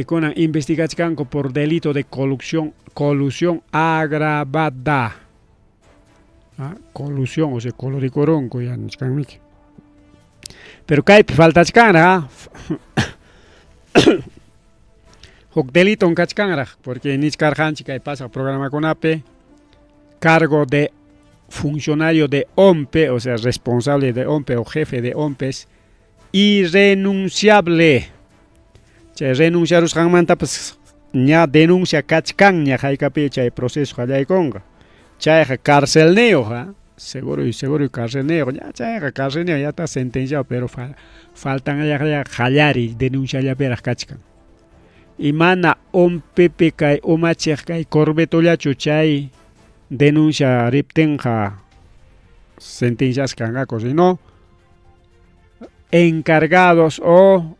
kunan investigachkanku por delito de colusión colusión agravada colusión o sea colurikurunku ya nichkanmiki pero kaypi faltachkanraq huk deliton kachkanraq porque nichkarqanchik kay pasaq programakunapi cargo de funcionario de OMPE, o sea, responsable de OMPE o jefe de OMPE es irrenunciable. Chay renunciarusqanmantapas ña denuncia kachkanña haykapi chay proceso qallaykunqa. Chayqa carcelniyuq, seguro y seguro carcelniyuq, ya chayqa carcelniyuq ya está sentenciado, pero faltan qallariy denunciallapiraq kachkan. Y mana OMPEpi kay umachiq kay Corbetollachu chay denuncia riptinqa sentenciasqa kanqaku, sino encargados o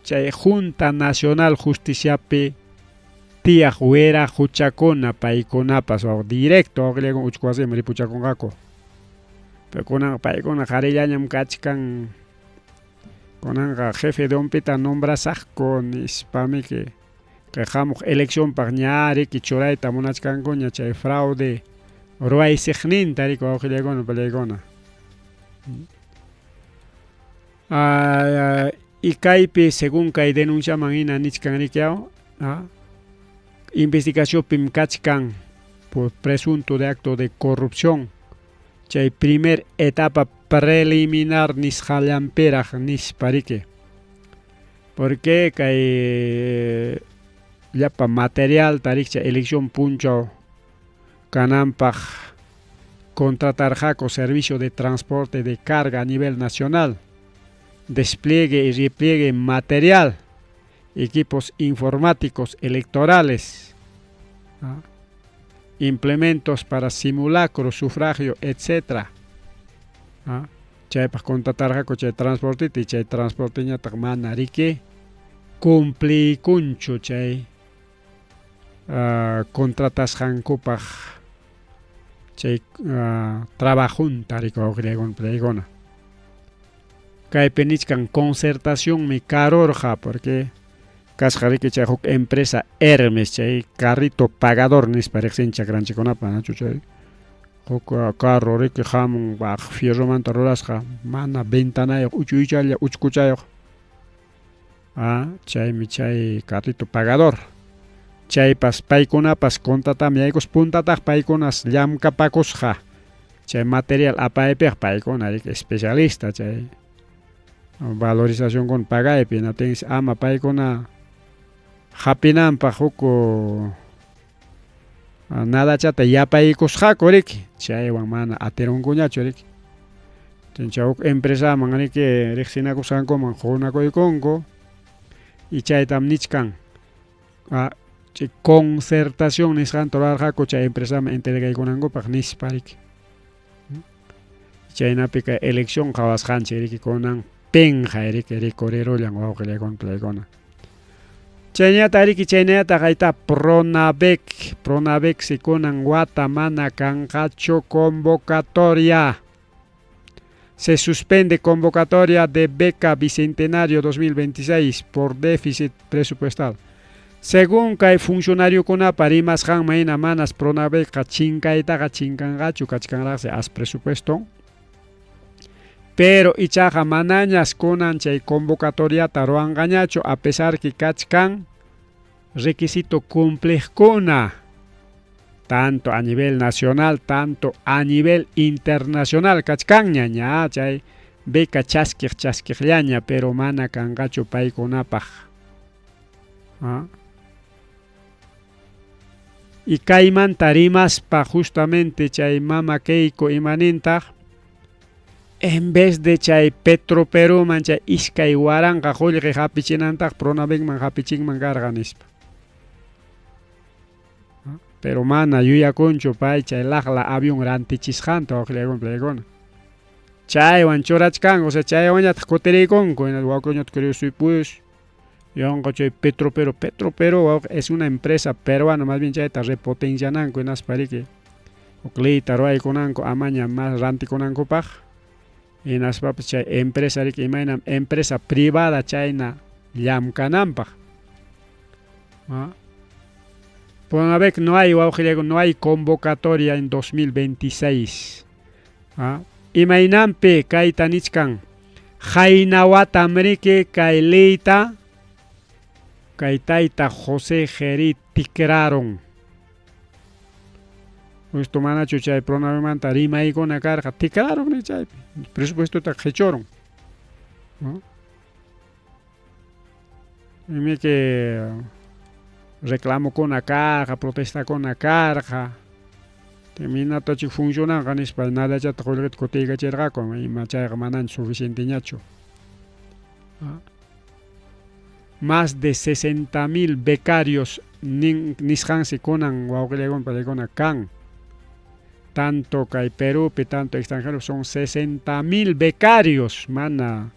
chay Junta Nacional Justiciapi tiyaq wira huchakuna paykunapas directo wawqillaykuna uchku wasiman ripuchakunqaku. Pero kunan paykuna qharillañam kachkan kunanqa jefe de OMPEta nombrasaqku nispamiki kay hamuq eleccionpaq ña riki churayta munachkankuña chay fraude Ruwaysiqninta riki wawqillaykuna pallaykuna. Y kaypi según kay denunciaman hina nichkan riki investigacionpim kachkan por presunto de acto de corrupción chay primer etapa preliminar nisqallanpiraq nispa riki. Porque kay llapa materialta rikcha elección punchaw kananpaq contratarqaku servicio de transporte de carga a nivel nacional, despliegue y repliegue material, equipos informáticos electorales, implementos para simulacro, sufragio, etc. Chaypaq contratarqaku chay transporteta y chay transporteñataq mana riki cumpliykunchu chay contratasqankupaq chay trabajunta riki wawqillaykuna. Kaypi nichkan concertacionmi karurqa porque kasqa riki chay huk empresa Hermes chay carrito pagador nispa riqsinchik chakranchikkunapa nachu chay huk carro riki hamun fierromanta rurasqa mana ventanayuq uchuychalla uchkuchayuq chaymi chay carrito pagador chaypas paykunapas contratami yaykuspa puntataq paykunas llamkapakusqa chay material apaypiq paykuna riki especialista chay valorizacionkuna pagaypi hinaptinsi ama paykuna hapinanpaq huk nadachata yapaykusqaku riki chaywan mana atirunkuñachu riki chay huk empresaman riki riqsinakusqankuman qunakuykunku y chaytam nichkan chay concertación nisqanta rurarqaku chay empresaman entregaykunankupaq nispa riki. Chaynapi kay elección qhawasqanchik riki kunan penqay riki rikurirullan wawqillaykuna palaykuna. Chaynataq riki chaynallataq hayta Pronabec, Pronabec si kunan wata mana kanqachu convocatoria. Se suspende convocatoria de beca Bicentenario 2026 por déficit presupuestal. Según kay funcionariokunapa rimasqanman hina manas Pronabecqa chinkaytaqa chinkanqachu kachkanraqsi as presupuesto. Pero ichaqa manañas kunan chay convocatoriata ruwanqañachu a pesar que kachkan requisito cumpliqkuna tanto a nivel nacional, tanto a nivel internacional kachkanña ña chay beca chaskiq chaskiqllaña pero mana kanqachu paykunapaq. Y kaymanta rimaspa justamente chay mama Keiko imanintaq en vez de chay Petroperuman chay 2000 qullqi hapichinantaq Pronabecman hapichinman karqa nispa. Pero mana yuyakunchu pay chay laqla avión rantichisqanta wawqillaykuna. Chaywan churachkanku, o sea chaywanñataq kutiriykunku, wawqiñata querido pues yanqa chay Petroperu, Petroperu wawqi es una empresa peruana, más bien chayta repotenciananku hinaspa riki huk leyta ruwaykunanku amaña mas rantikunankupaq hinaspapas chay empresa riki imaynam empresa privada chayna llamkananpaq. Pronabec no hay wawqillaykuna, no hay convocatoria en 2026. Imaynampi kayta nichkan qayna watam riki kay leyta kay tayta José Jerí tikraron. Justo manachu chay Pronabecmanta rimaykuna karqa tikraron ni chaypi presupuestota qichurun. Imiki reclamokuna karqa, protestakuna karqa. Minatachik funcionanqa nispa nadachata qullqita kutiykachirqaku ima chayqa manaña suficienteñachu. Más de 60,000 becarios nisqansi kunan wawqillaykuna pallaykuna kan. Tanto kay Perupi, tanto extranjeros son 60,000 becarios, mana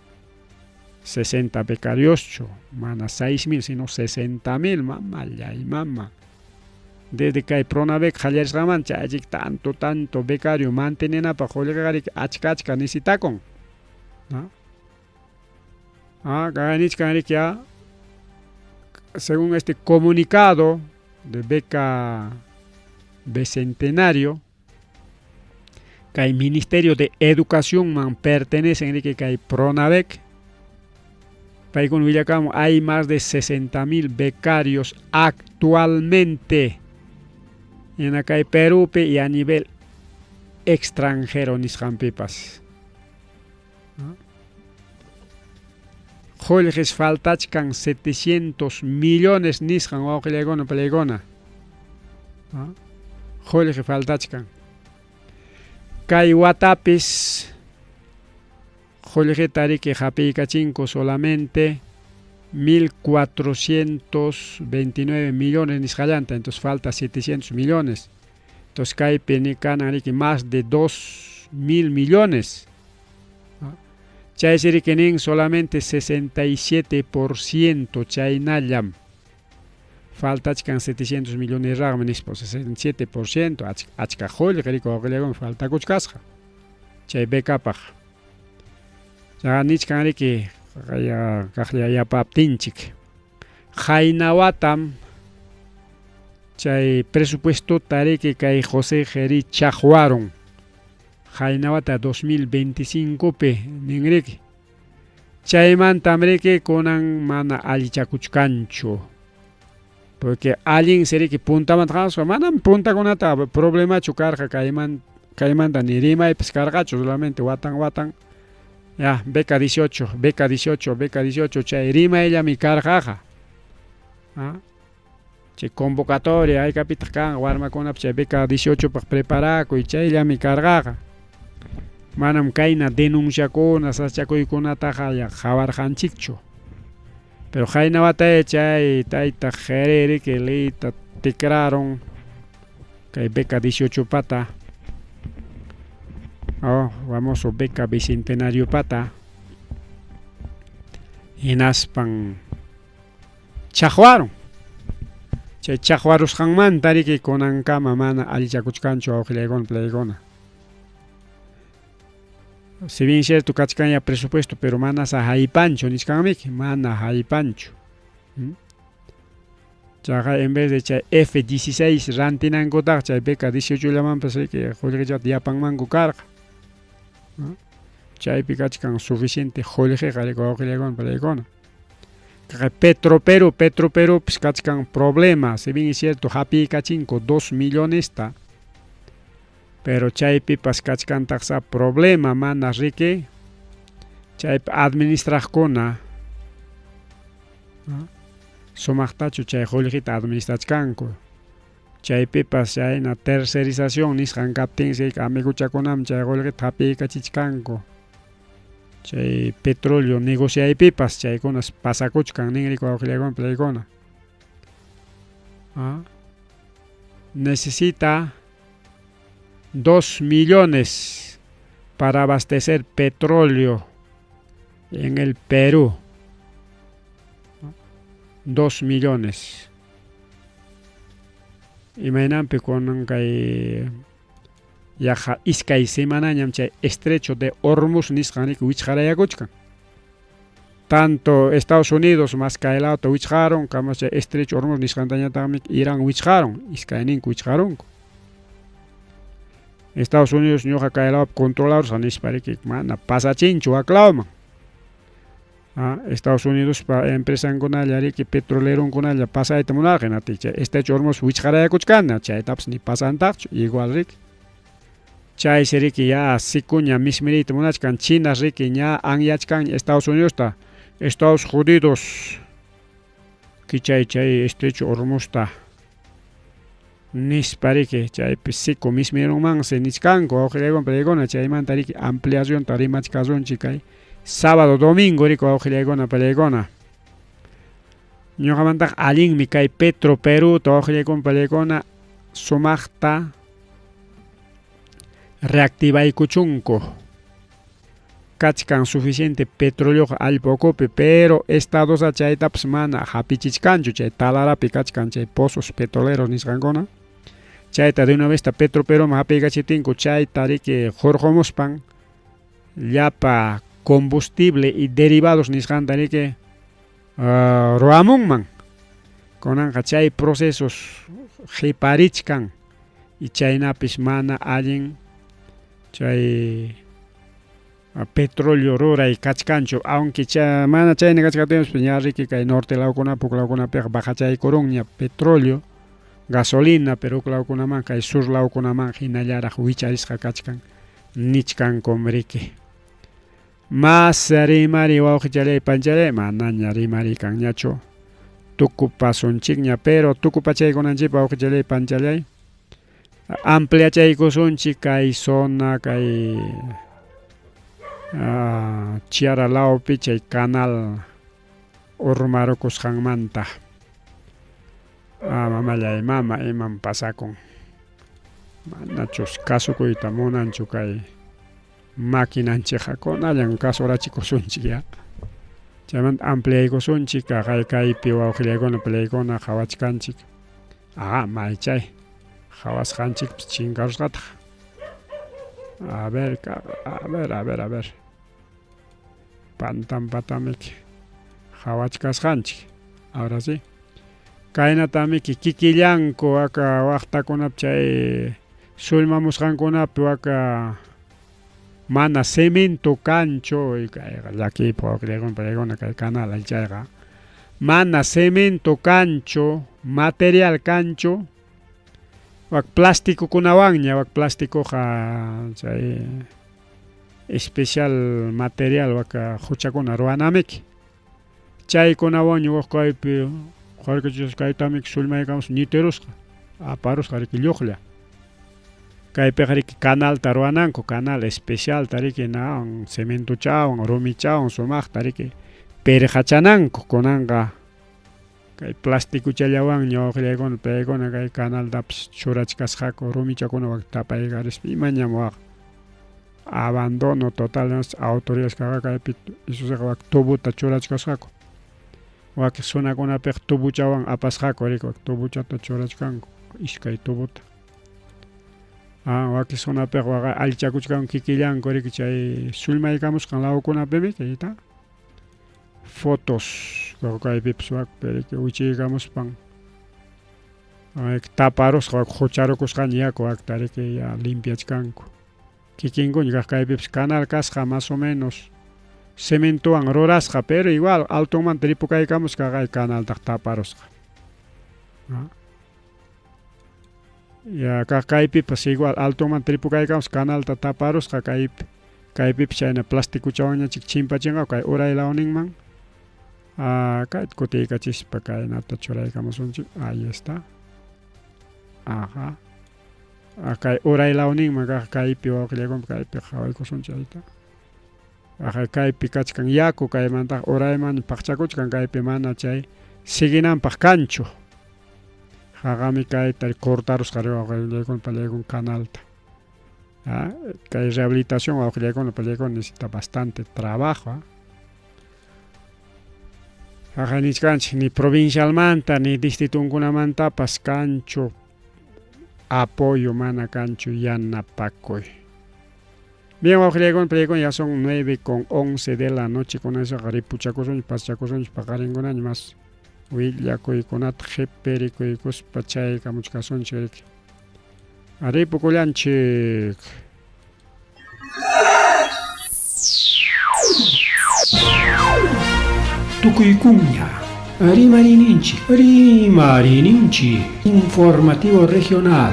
60 becarioschu, mana 6,000, sino 60,000, mamallay mama. Desde kay Pronabec qallarisqanmanta chaychik tanto tanto becario mantenenapaq qullqiqa riki achka achka necesitakun. Nichkan riki según este comunicado de beca Bicentenario, Kay Ministerio de Educacionman pertenecen riki kay Pronavec. Paykuna willakamun hay más de 60.000 becarios actualmente hina kay Perúpi y a nivel extranjero nisqanpipas. Qullqis faltachkan 700 millones nisqan wawqillaykuna palaykuna. Qullqi faltachkan. Kay watapis qullqita riki hapiykachinku solamente 1429 millones nisqallanta, entonces falta 700 millones. Entonces kaypi ni kanan riki más de 2000 millones. Chaysi riki nin solamente 67% chaynallam faltachkan 700 millones raqmi nispa, 67% achka qullqi riki wawqillaykuna faltakuchkasqa chay becapaq. Chaqa nichkan riki kaqlla yapaptinchik. Qayna watam chay presupuestota riki kay José Jerí chaqwarun. Qayna wata 2025pi nin riki. Chaymantam riki kunan mana allichakuchkanchu. Porque allinsi riki puntamanta qawaspa manam puntakunata problemachu karqa kayman kaymanta ni rimaypas karqachu, solamente watan watan ya beca 18, beca 18, beca 18 chay rimayllami karqaqa. Chay convocatoria haykapitaq kanqa warmakunapa chay beca 18 paq preparakuy chayllami karqaqa. Manam kayna denunciakuna sasachakuykunataqa ya qawarqanchikchu. Pero qayna wataya chay tayta Jerí riki leyta tikrarun kay beca 18 pata. Oh, famoso beca bicentenario pata. Hinaspan chaqwarun. Chay chaqwarusqanmanta riki kunankama mana allichakuchkanchu wawqillaykuna palaykuna. Si bien cierto kachkan ya presupuesto, pero mana sa haypanchu nichkanmiki, mana haypanchu. Chaqa en vez de chay F16 rantinankutaqa chay beca 18 llamanpas riki qullqichata yapanmanku karqa. Chaypi kachkan suficiente qullqiqa riki wawqillaykuna palaykuna. Petro Perú, Petro Perúpis kachkan problema, si bien es cierto hapiykachinku 2 millonesta, pero chaypipas kachkantaqsa problema mana riki chaypi administraqkuna sumaqtachu chay qullqita administrachkanku. Chaypipas chayna tercerización nisqan kaptinsi amiguchakunam chay qullqita hapiykachichkanku. Chay petróleo negociaypipas chaykunas pasakuchkan ninriku wawqillaykuna palaykuna. Necesita 2 millones para abastecer petróleo en el Perú. 2 millones. Imaynanpi kunan kay yaqa iskay semanañam chay estrecho de Hormuz nisqan riki wichqarayakuchkan. Tanto Estados Unidos más kaylawta wichqarun, kamas chay estrecho Hormuz nisqantañataqmi Irán wichqarun, iskayninku wichqarunku. Estados Unidos ñuqa kaylawpi controlarusaq nispa riki mana pasachinchu waklawman. Estados Unidospa empresankunalla riki petroleronkunalla pasayta munarqa hinaptin chay estrecho Hormuz wichqarayakuchkana chaytapas ni pasantaqchu igual riki. Chaysi riki ya sikuña mismiriyta munachkan China riki ña anyachkanña Estados Unidosta, Estados Unidos kichay chay estrecho Hormuzta nispa riki chaypi siku mismirunmansi nichkanku wawqillaykuna palaykuna chaymanta riki ampliacionta rimachkasunchik kay sábado domingo riki wawqillaykuna palaykuna. Ñuqamantaqa allinmi kay Petro Perúta wawqillaykuna palaykuna sumaqta reactivaykuchunku. Kachkan suficiente petroleoqa allpa ukupi, pero estadosa chaytapas mana hapichichkanchu chay talarapi kachkan chay pozos petroleros nisqankuna. Chayta de una vez Petro Perúman hapiykachiptinku chayta riki hurqumuspan llapa combustible y derivados nisqanta riki ruwamunman. Kunanqa chay procesos qhiparichkan y chaynapis mana allin Chay petróleo ruray kachkanchu, aunque cha mana chayna kachkaptinpas ña riki kay norte lawkunapi huk lawkunapiqa bajachaykurunña petróleo, gasolina, pero huk lawkunaman kay sur lawkunaman hinallaraq wicharisqa kachkan nichkankum riki. Mas rimari wawqichalay panchalay manaña rimari kanñachu tukupasunchikña, pero tukupachaykunanchikpa wawqichalay panchalay ampliachaykusunchik kay zona kay Chiara lawpi chay canal urmarukusqanmanta. Mamallay mama imam pasakun manachus kasukuyta munanchu kay maquinanchikqa kunallan kasurachikusunchik ya. Chaymanta ampliaykusunchik kaqay kaypi wawqillaykuna palaykuna qhawachkanchik. Ah, maychay qhawasqanchikpis chinkarusqataq. A ver, a ver, a ver, a ver. Pantan patamiki qhawachkasqanchik. Ahora sí. Kaynatamiki kikillanku waka waqtakunapi chay sullmamusqankunapi waka mana cemento kanchu kayqa llakiypaq wawqillaykuna palaykuna kay canal chayqa mana cemento kanchu material kanchu wak plastikukunawanña wak plastikuqa chay especial material waka huchakuna ruwanamiki chaykunawanña wak kaypi qarkachis kaytamiki sullmaykamus ñitirusqa aparusqa riki lluqlla kaypiqa riki canalta ruwananku canal especialta riki nawan cementochawan rumichawan sumaqta riki pirqachananku kunanqa kay plastikuchallawanña wawqillaykuna paykuna kay canaltapas churachkasqaku rumichakuna wak tapaykarispa imañam waq abandono total autoridades kaqa kaypi isusiqa wak tubota churachkasqaku wak zonakunapiqa tubochawan apasqaku riki wak tubochata churachkanku iskay tubota wakin zonapiqa waqa allichakuchkanku kikillanku riki chay sullmaykamusqan lawkunapimi kayta fotos kaypipas wakpi riki wichiykamuspan taparusqa wak hucharukusqaña yaku wakta riki ya limpiachkanku kikinkuña kaq kaypipas canal kasqa más o menos cementowan rurasqa pero igual altonmanta ripukaykamusqa kay canaltaq taparusqa. Ya kaq kaypipas igual altonmanta ripukaykamusqa canalta taparusqa kaypi kaypipas chayna plastikuchawanñachik chimpachinqa kay uray lawninman kayta kutiykachispa kaynata churaykamusunchik ahí está. Ajá. Kay uray lawninman kaq kaypi wawqillaykuna kaypi qhawaykusunchik ayta. Ajá, kaypi kachkan yaku kaymantaq urayman paqchakuchkan kaypi mana chay siguinanpaq kanchu. Haqami kayta cortarusqa wawqillaykuna pallaykuna canalta. Kay rehabilitación wawqillaykuna pallaykuna necesita bastante trabajo. Haqa nichkanchik ni provincialmanta ni distritunkunamantapas kanchu apoyo mana kanchu yanapakuy. Bien, wawqillaykuna pallaykuna ya son 9:11 de la noche con eso ripuchakusunchik pasachakusunchik paqarinkunaña mas willakuykunata qhipirikuykuspa chaykamuchkasunchik riki. Ripukullanchik. Tukuykuña Rimarininchik, Rimarininchik, Informativo Regional.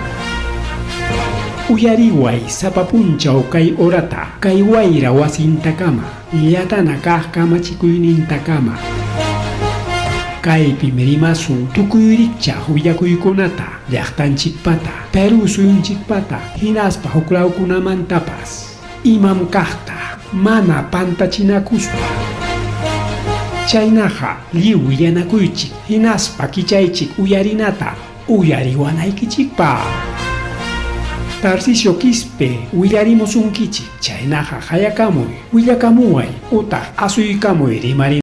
Uyariway sapa punchaw kay horata, kay wayra wasintakama, llatana kaq kamachikuynintakama. Kaypim rimasun tukuy rikchaq willakuykunata, llaqtanchikpata, Perú suyunchikpata, hinaspa huklawkunamantapas. Imam kaqta, mana pantachinakuspa. Chaynaqa lliw willanakuychik, hinaspa kichaychik uyarinata uyariwanaykichikpaq. Tarcisio Quispe willarimusunkichik, chaynaqa hayakamuy, willakamuway utaq asuykamuy rimari.